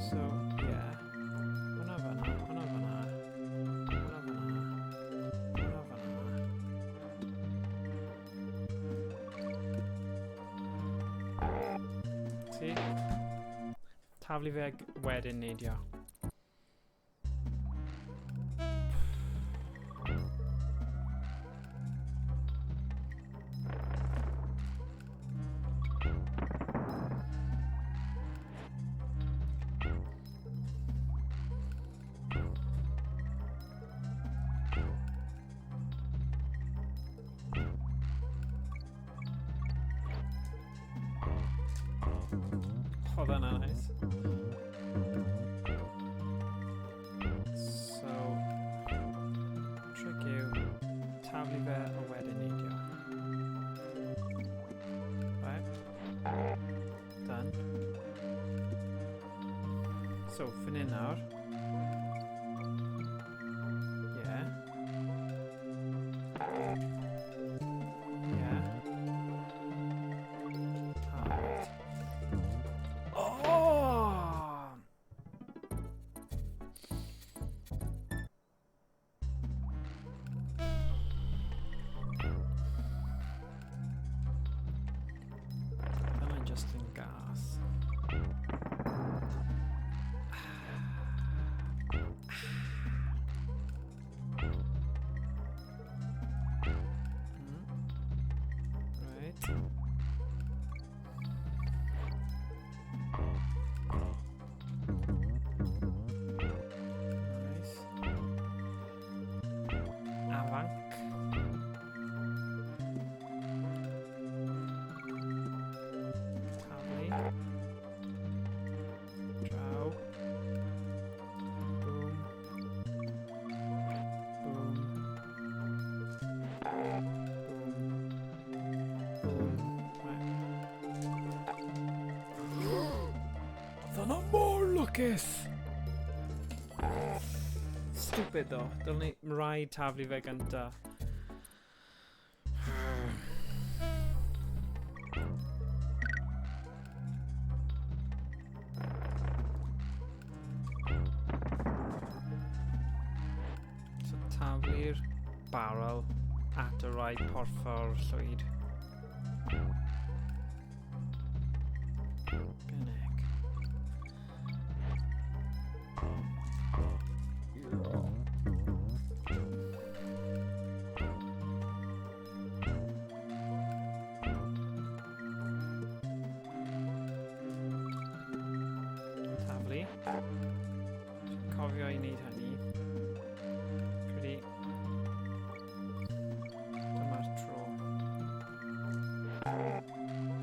So, yeah. Hwna fan'na, hwna fan'na, hwna fan'na, hwna fan'na. See? Taflu fe wedyn neidio. Oedd hwnna nice. So, trick yw taflu fe a wedyn neidio. Right. Done. So, fan hyn nawr. Yeah. Yeah. Ah, wait. Oh! Dyna just yn gas. Right. Nice. Afanc. Taflu. Draw. Boom. Boom. Boom. Boom. Right. Oedd hwnna mor lwcus! Stupid though. Dylwn ni rhaid taflu fe gynta. So taflu'r barrel at y rai porffor llwyd. Benek. Taflu. Cofio i wneud hynny. Credu. Dyma'r tro.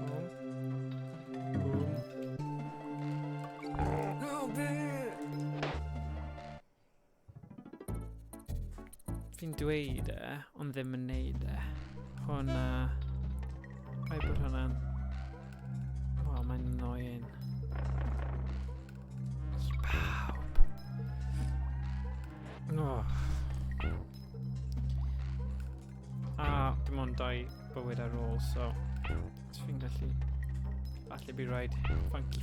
Boom. Boom. No, be! Fi'n dweud e, ond ddim yn neud e. Hwna... Rhaid bod hwnna'n... Wel, mae'n annoying. I bawb. Oh. A dim ond dau bywyd ar ôl, so... Os fi'n gallu... Falle by rhaid funky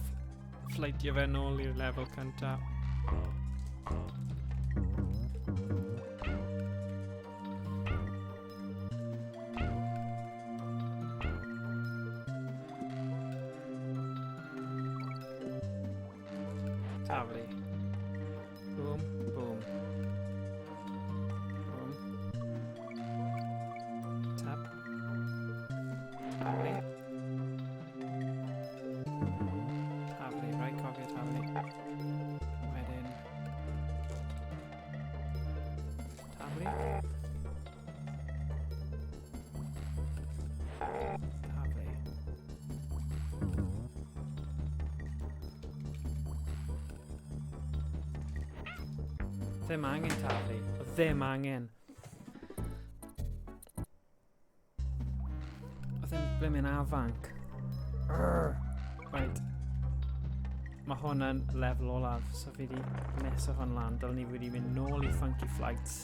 ffleitio fe nôl i'r lefel cynta. Taflu. Boom, boom. Boom. Tap. Taflu. Taflu, right, cofio taflu. Wedyn. Taflu. Ddim angen taflu. Ddim angen. Oedd e'n blimyn afanc. Right. Mae hwn yn lefel olaf, so fi wedi meso hwn lan. Dylen ni wedi mynd nôl i Funky Flights.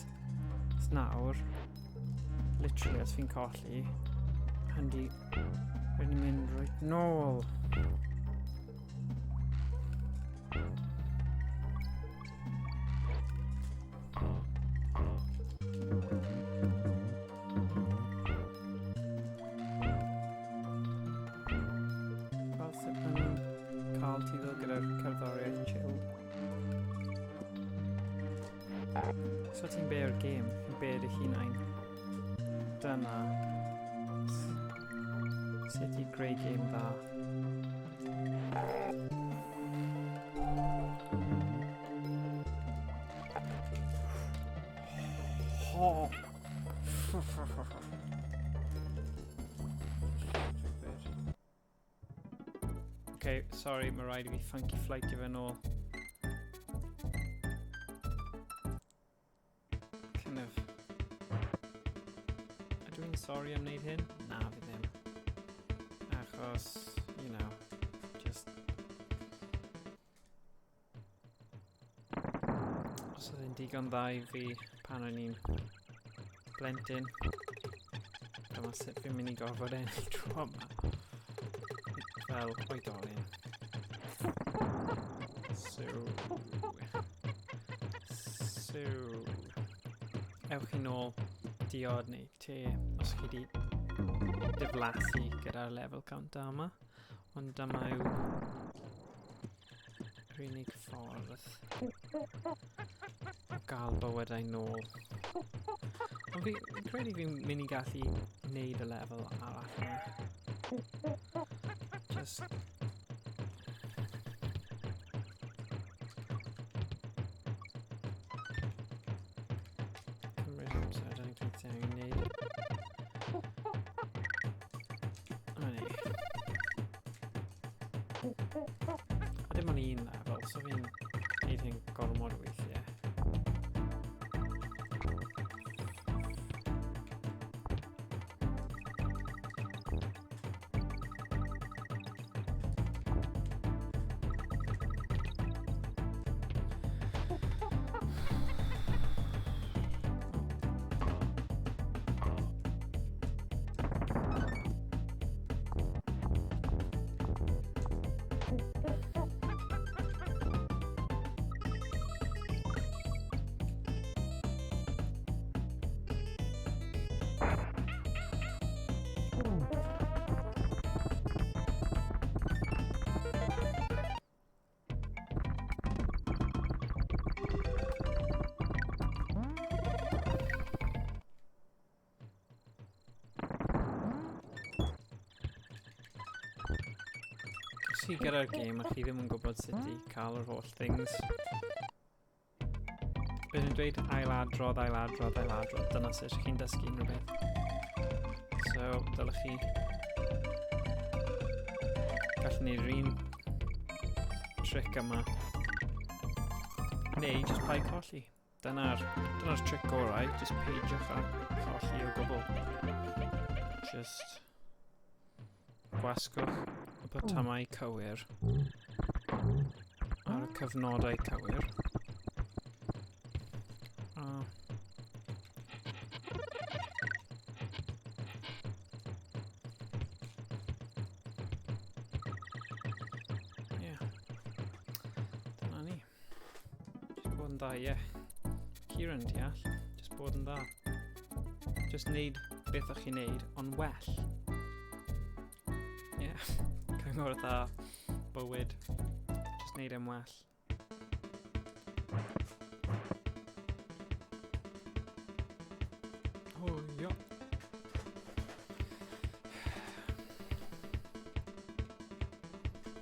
So nawr, literally, os fi'n colli, hyndy, rhaid ni mynd reit nôl. Fel sut maen nhw'n cael ti ddod gyda'r cerddoriaeth chill. So ti'n beio'r gêm, ti'n beio dy hunain. Dyna sut i greu gêm dda. Oh. Okay, sorry, mae rhaid i fi funky flight i fe nôl. Kind of... Ydw i'n sorry am wneud hyn? Na, fi ddim. Achos, you know, just... Os oedd e'n digon dda i fi pan o'n i'n blentyn, dyma sut fi'n mynd i gorfod ennill tro yma. Fel oedolyn. So, ewch i nôl diod neu te os chi di diflasu gyda'r lefel counter yma. Ond dyma yw yr unig ffordd o gael bywydau nôl. Ond fi credu fi'n mynd i gallu wneud y lefel arall yma. Just... Cymryd amser, dyna gyd sy'n angen wneud. Yma ni. A dim ond un lefel, so fi'n gwneud hyn gormod weithiau. Os chi gyda'r gêm a chi ddim yn gwybod sut i cael yr holl things, bydd yn dweud ailadrodd, ailadrodd, ailadrodd. Dyna sut chi'n dysgu unrhyw beth. So, dylech chi gallu gwneud yr un trick yma. Neu, just paid colli. Dyna'r dyna trick gorau, just peidiwch â colli o gwbl. Just gwasgwch y botymau cywir ar y cyfnodau cywir. A yeah. Dyna ni. Just bod yn dda, ie. Yeah. Kieran deall. Just bod yn dda. Just neud beth o'ch chi'n neud, ond well. Yeah. Cyngor dda. Bywyd. Just neud e'n well. Oh, yeah.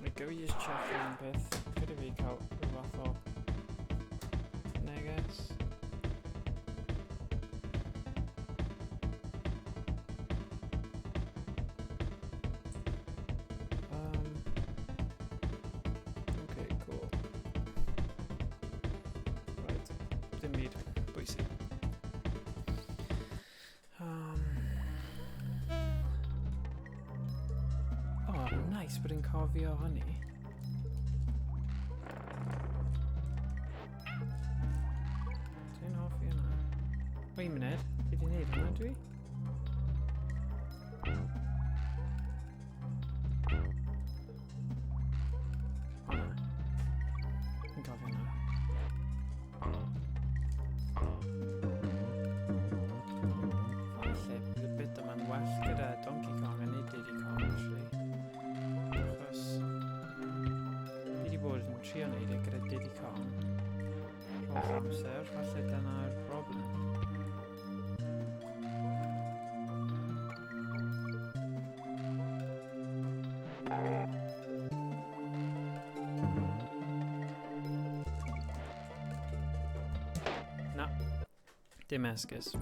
Right, go i just check un peth. Gyda fi cael rhyw fath o neges. Okay, cool. Right, dim byd. Nice bod yn cofio hynny. Dwi'n hoffi hynna. Wait a minute, fi di wneud hwnna dwi? O na. Fi'n cofio hwnna. Falle bydd y bit yma'n well gyda Donkey Kong a nid Diddy Kong, actually. Achos fi wedi bod yn trio wneud e gyda Diddy Kong holl amser, falle dyna'r broblem. Na, dim esgus.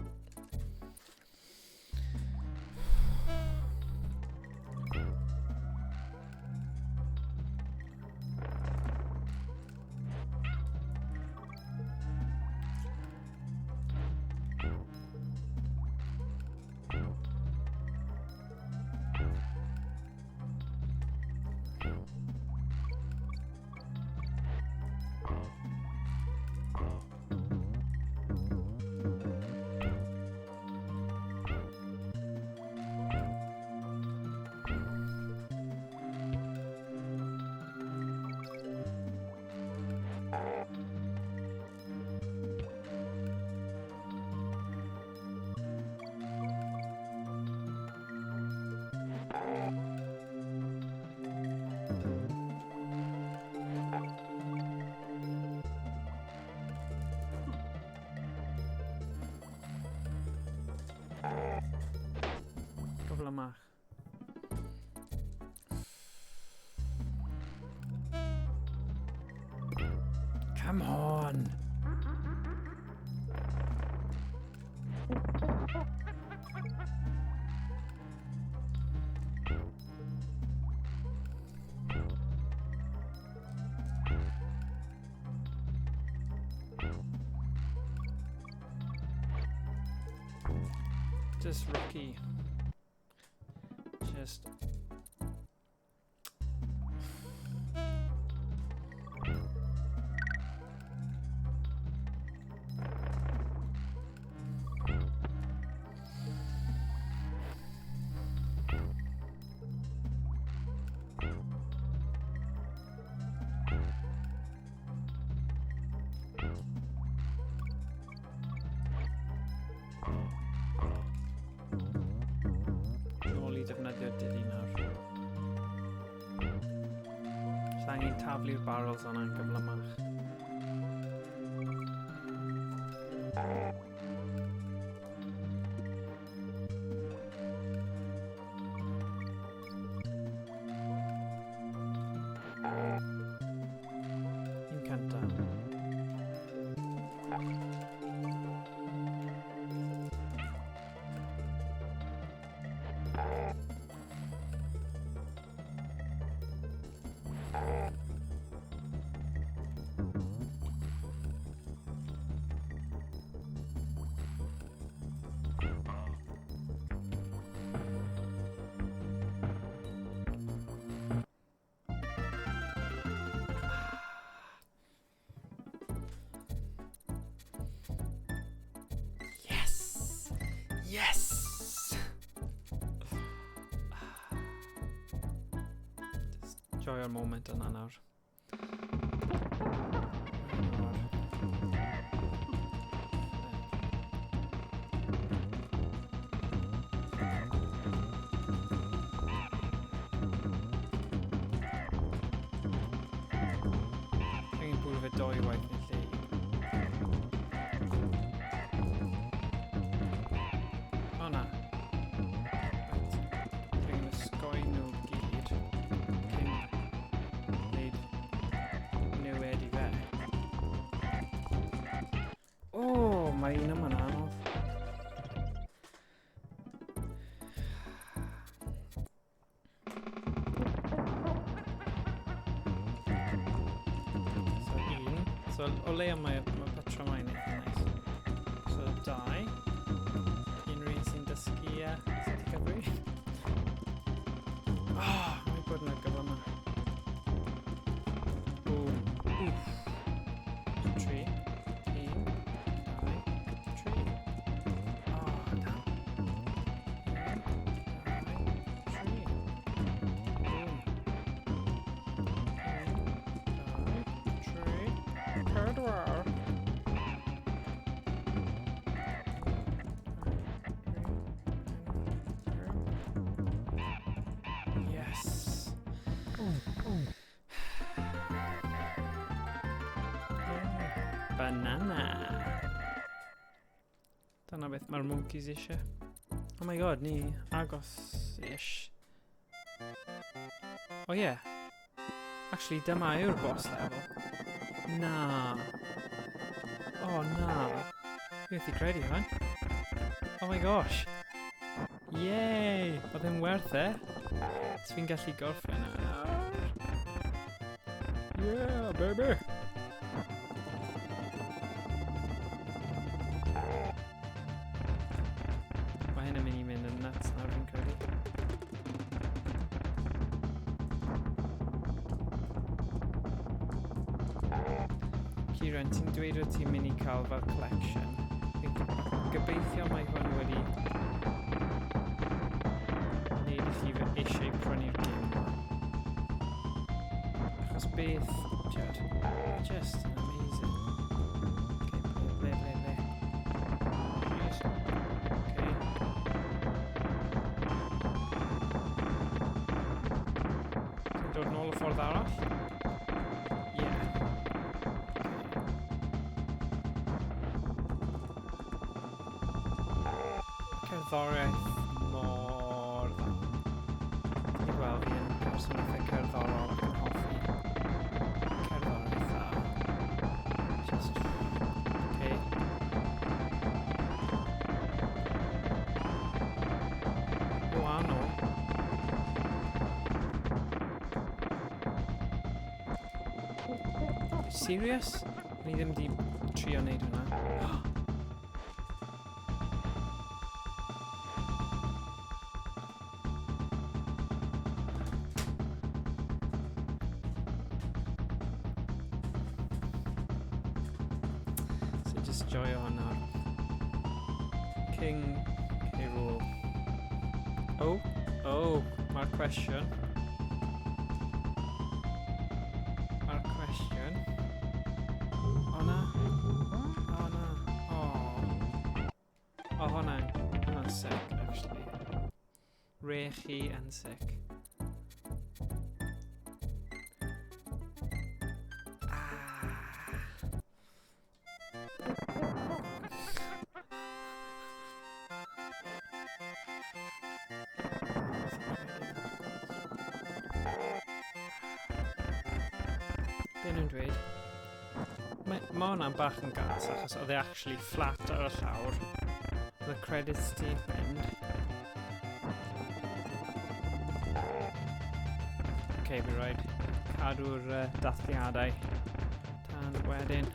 Gyflymach. Come on! Just rookie. Just Nôl i defnyddio Diddy nawr. Os angen taflu'r barrels yna'n gyflymach. Un cynta. Yes! Yes! Just joio'r moment yna nawr. Angen bwrw fe doi waith neu lle. O na. Right. Dwi'n ysgoi nhw gyd cyn gwneud niwed i fe. O, mae un yma'n anodd. So un. So o leia mae, mae patrymau'n eitha nice. So dau. Unrhyw un sy'n dysgu sut i cyfri. Oh, mae bod yna gyflymach. Boom. Oof. 3, 1, 2, 3. Oh, da. 1, 2, 3. Boom. 1, 2, 3, 4. Yes. Yeah. Banana. Dyna beth mae'r monkeys eisiau. Oh my God, ni agos-ish. Oh yeah. Actually, dyma yw'r boss level. Na. Oh na. Fi methu credu hwn. Oh my gosh. Yay! Oedd e'n werth e. So fi'n gallu gorffen nawr. Yeah, baby! Mae hyn yn mynd i mynd yn nuts nawr fi'n credu. Kieran, ti'n dweud o ti'n mynd i cael fel collection. Fi'n gobeithio mae hwn wedi wneud i chi eisiau prynu'r gêm yma. Achos beth, ti'od, just yn amazing. Okay, ble, ble, ble, ble. Yes. Okay. Ti'n dod nôl y ffordd arall? Yeah. Okay. Cerddoriaeth mor dda. Ti'n gweld fi yn person eitha cerddorol ac yn hoffi cerddoriaeth dda. Just, okay. O, ano. Serious? Ni ddim di trio wneud hwnna. So just joio hwnna. King K. Rool. Oh, mae'r cwestiwn. Mae'r cwestiwn. O na. O na. O. O, hwnna'n sick, actually. Rechi yn sick. Ah. Be nhw'n dweud? Mae hwnna'n bach yn gas achos oedd e actually flat ar y llawr. Oedd y credits ti'n mynd. Okay, fi rhaid cadw'r dathliadau tan wedyn.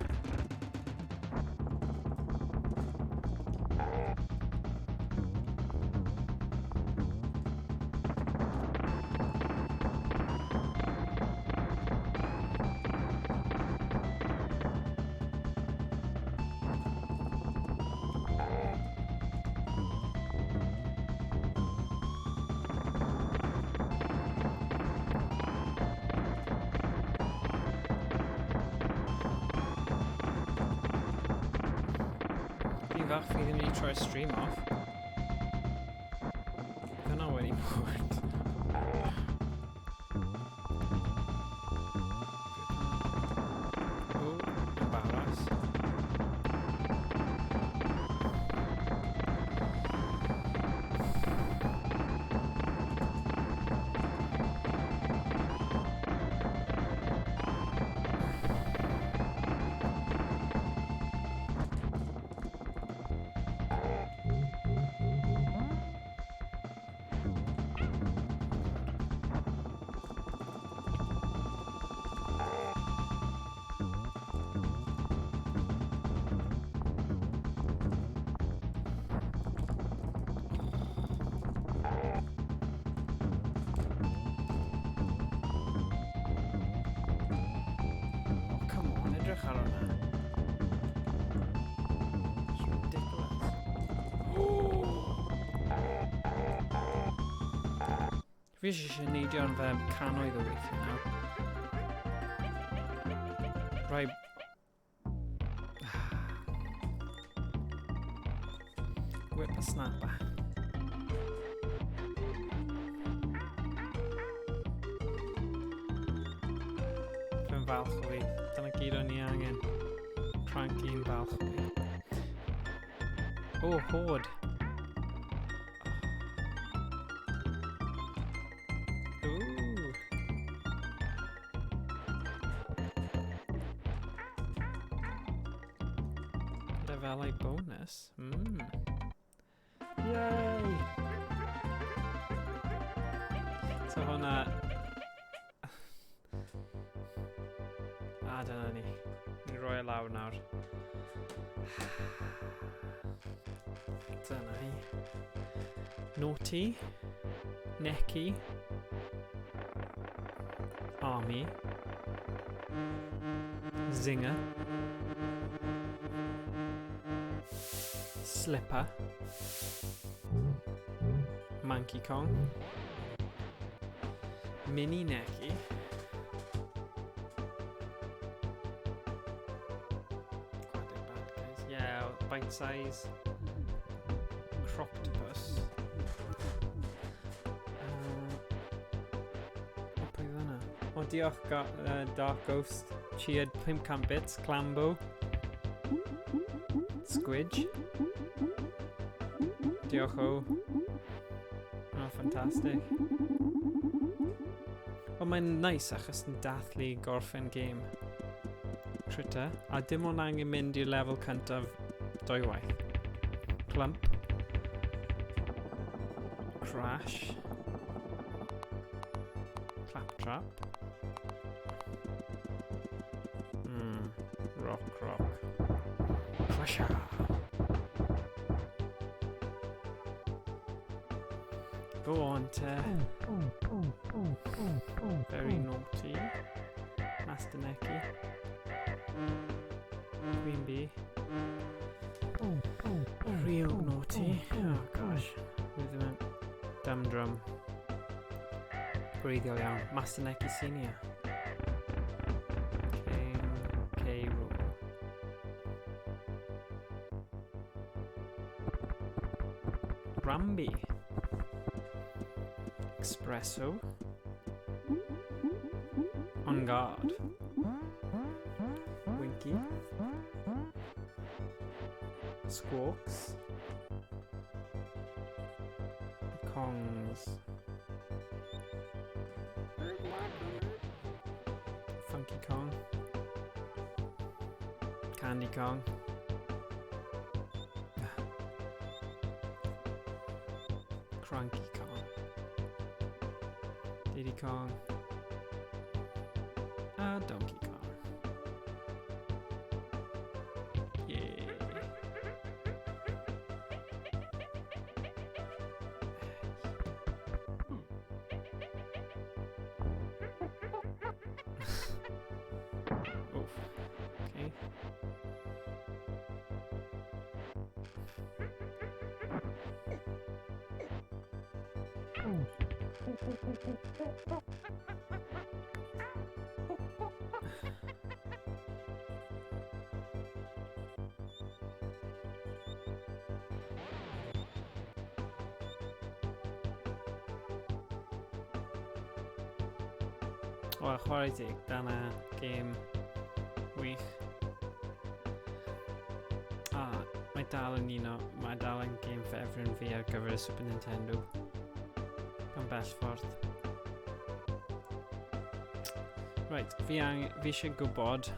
Fi'n falch fi ddim wedi troi stream off. Dyna wedi bod. O, embarrass. Fi eisiau neidio yn fe cannoedd o weithiau nawr. Rhai... Whippersnapper. Fi'n falch o fi. Dyna gyd o'n i angen. Cranky'n falch o fi. O, horde. Ooh. Lefelau bonus. Yay! So hwnna... A dyna ni. Ni'n rhoi e lawr nawr. Dyna ni. Naughty. Necky. Army. Zinger. Slipper. Monkey Kong. Mini Necky. Quite a bad guys. Yeah, bite size. Croctopus. O, pwy oedd hwnna? O, diolch, Dark Ghost. Cheered 500 bits, Clambo. Squidge. Diolch o. Oh, fantastic. Wel, mae'n nice achos yn dathlu gorffen gêm. Critter. A dim ond angen mynd i'r lefel cyntaf dwywaith. Clump. Crash. Claptrap. Rock, rock. Crusher. Go on, te. Very naughty. Master Necky. Queen Bee. Real naughty. Oh gosh. With the Dumb Drum. Gwreiddiol iawn. Master Necky Senior. King K. Rool. Rambi. Espresso. On guard. Winky. Squawks. Kongs. Funky Kong. Candy Kong. Cranky Kong. Diddy Kong. Donkey Kong. Yeah. Oof. Okay. Wel, chwarae teg, dyna gêm wych. A mae dal yn un o, mae dal yn gêm ffefryn fi ar gyfer y Super Nintendo. Gan bell ffordd. Right, fi, ang, fi eisiau gwybod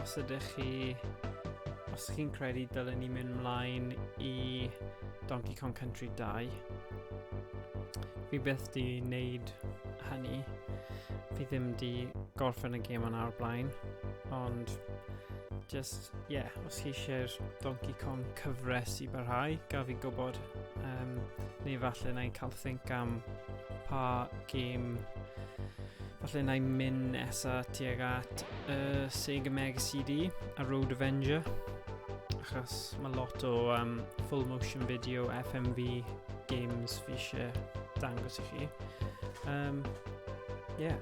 os ydych chi, os chi'n credu dylen ni mynd mlaen i Donkey Kong Country 2. Fi byth di wneud hynny. Fi ddim di gorffen y gêm yna o'r blaen. Ond, just, yeah, os chi eisiau'r Donkey Kong cyfres i barhau, gaf fi gwybod. Neu falle na i cael think am pa gêm, falle na i mynd nesa tuag at y Sega Mega CD a Road Avenger, achos mae lot o full motion video FMV games fi eisiau dangos i chi. Yeah.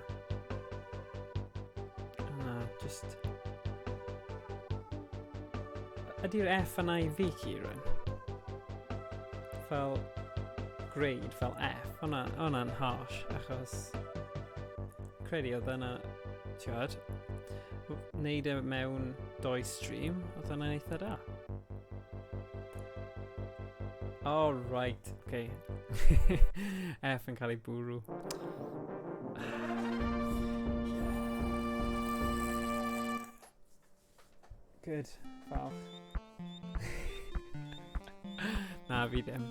Na, just... Ydy'r F yna i fi, Kieran? Fel grade, fel F. Hwnna'n harsh, achos credu oedd yna, ti'od, wneud e mewn doi stream, oedd yna'n eitha da. Oh, right, okay. F yn cael ei bwrw. Good, falch. Na, fi ddim.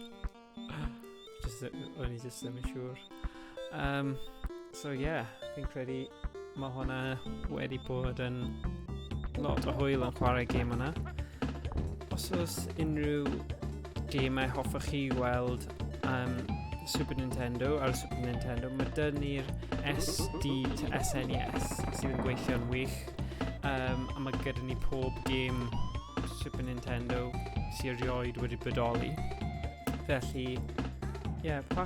Just, o'n i just ddim yn siŵr. So yeah, fi'n credu mae hwnna wedi bod yn lot o hwyl yn chwarae gêm yna. Os oes unrhyw gemau hoffech chi weld Super Nintendo, ar y Super Nintendo, mae dyn ni'r SD to SNES sydd yn gweithio'n wych. A mae gyda ni pob gêm Super Nintendo sydd erioed wedi bodoli. Felly, ie, yeah, pa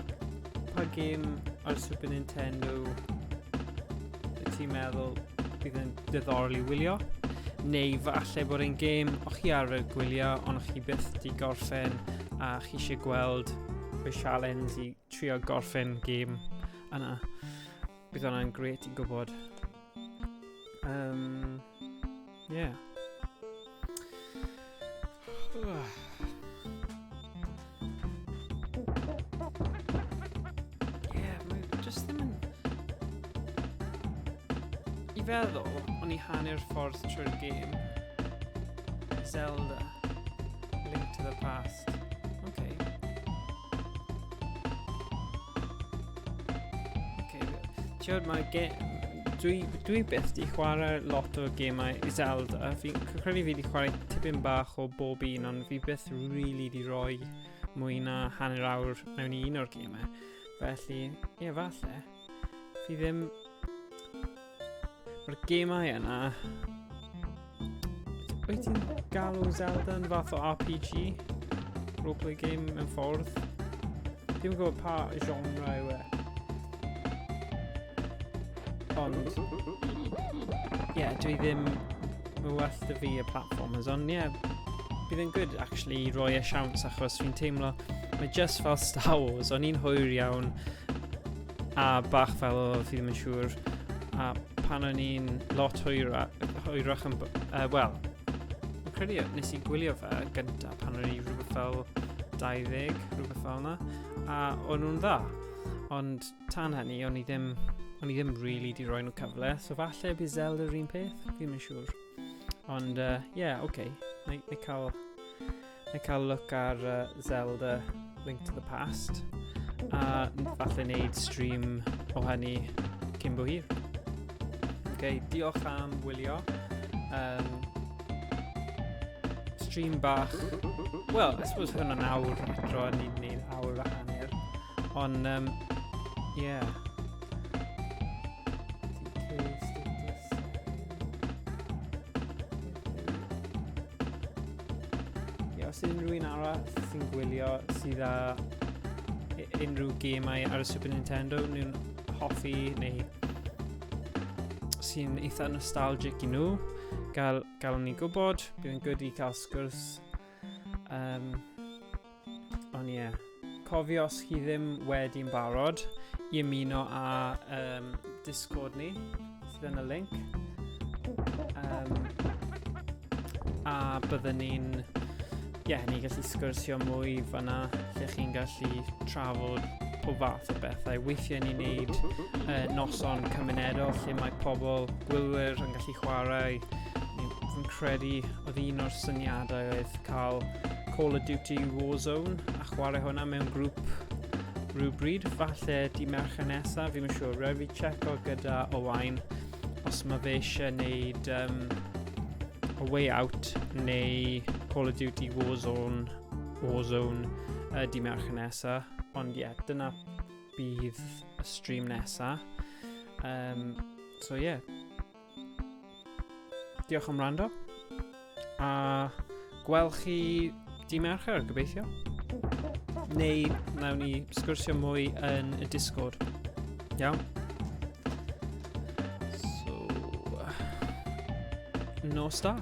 gêm ar Super Nintendo wyt ti'n meddwl bydd yn diddorol i wylio? Neu falle bod e'n gêm o'ch chi arfer gwylio, ond o'ch chi byth di gorffen a chi eisiau gweld y challenge i trio gorffen gêm yna. Bydd hwnna'n grêt i gwybod. Yeah. Yeah, mae just ddim yn... I feddwl, o'n i hanner ffordd trwy'r gêm. Zelda. Link to the Past. Okay. Okay. Ti'od, mae dwi byth di chwarae lot o gemau Zelda. Fi'n credu fi di chwarae tipyn bach o bob un, ond fi byth really di roi mwy na hanner awr mewn i un o'r gemau. Felly, ie, falle. Fi ddim... Mae'r gemau yna... Wyt ti'n galw Zelda yn fath o RPG? Roleplay game mewn ffordd? Dwi'n gwybod pa genre yw e. Ond, ie, yeah, dwi ddim... Mae well dy fi y platformers, ond ie, yeah, bydd yn good actually i roi e siawns achos fi'n teimlo mae just fel Star Wars, o'n i'n hwyr iawn a bach fel o fi ddim yn siŵr, a pan o'n i'n lot hwyrach yn, wel, fi'n credu nes i gwylio fe gyntaf pan o'n i rhywbeth fel 20, rhywbeth fel yna, a o'n nhw'n dda, ond tan hynny o'n i ddim really di roi nhw cyfle, so falle bydd Zelda yr un peth, fi ddim yn siŵr. Ond, yeah, okay. Na i cael look ar Zelda Link to the Past. A falle wneud stream o hynny cyn bo hir. Okay, diolch am wylio. Stream bach. Wel, I suppose hwn yn awr eto, a ni'n gwneud awr a hanner. Ond, yeah. DK status. Ie, os unrhyw un arall sy'n gwylio sydd â unrhyw gemau ar y Super Nintendo nhw'n hoffi neu sy'n eitha nostalgic i nhw, gael ni gwybod, bydd yn good i cael sgwrs. Ond ie, yeah. Cofio os chi ddim wedi'n barod i ymuno â Discord ni, sydd yn y link. A byddwn ni'n, ie, yeah, ni gallu sgwrsio mwy fyna, lle chi'n gallu trafod pob fath o bethau. Weithiau ni'n neud noson cymunedol lle mae pobl gwylwyr yn gallu chwarae. Fi'n credu oedd un o'r syniadau oedd cael Call of Duty Warzone a chwarae hwnna mewn grŵp rhywbryd. Falle di Mercher nesaf, fi'n siŵr. Rhaid fi checo gyda Owain os mae fe eisiau gwneud A Way Out neu Call of Duty Warzone di Mercher nesaf. Ond ie, yeah, dyna bydd y stream nesa. So ie. Yeah. Diolch am wrando. A gweld chi di Mercher, gobeithio. Neu nawn ni sgwrsio mwy yn y Discord. Iawn. So, nos da.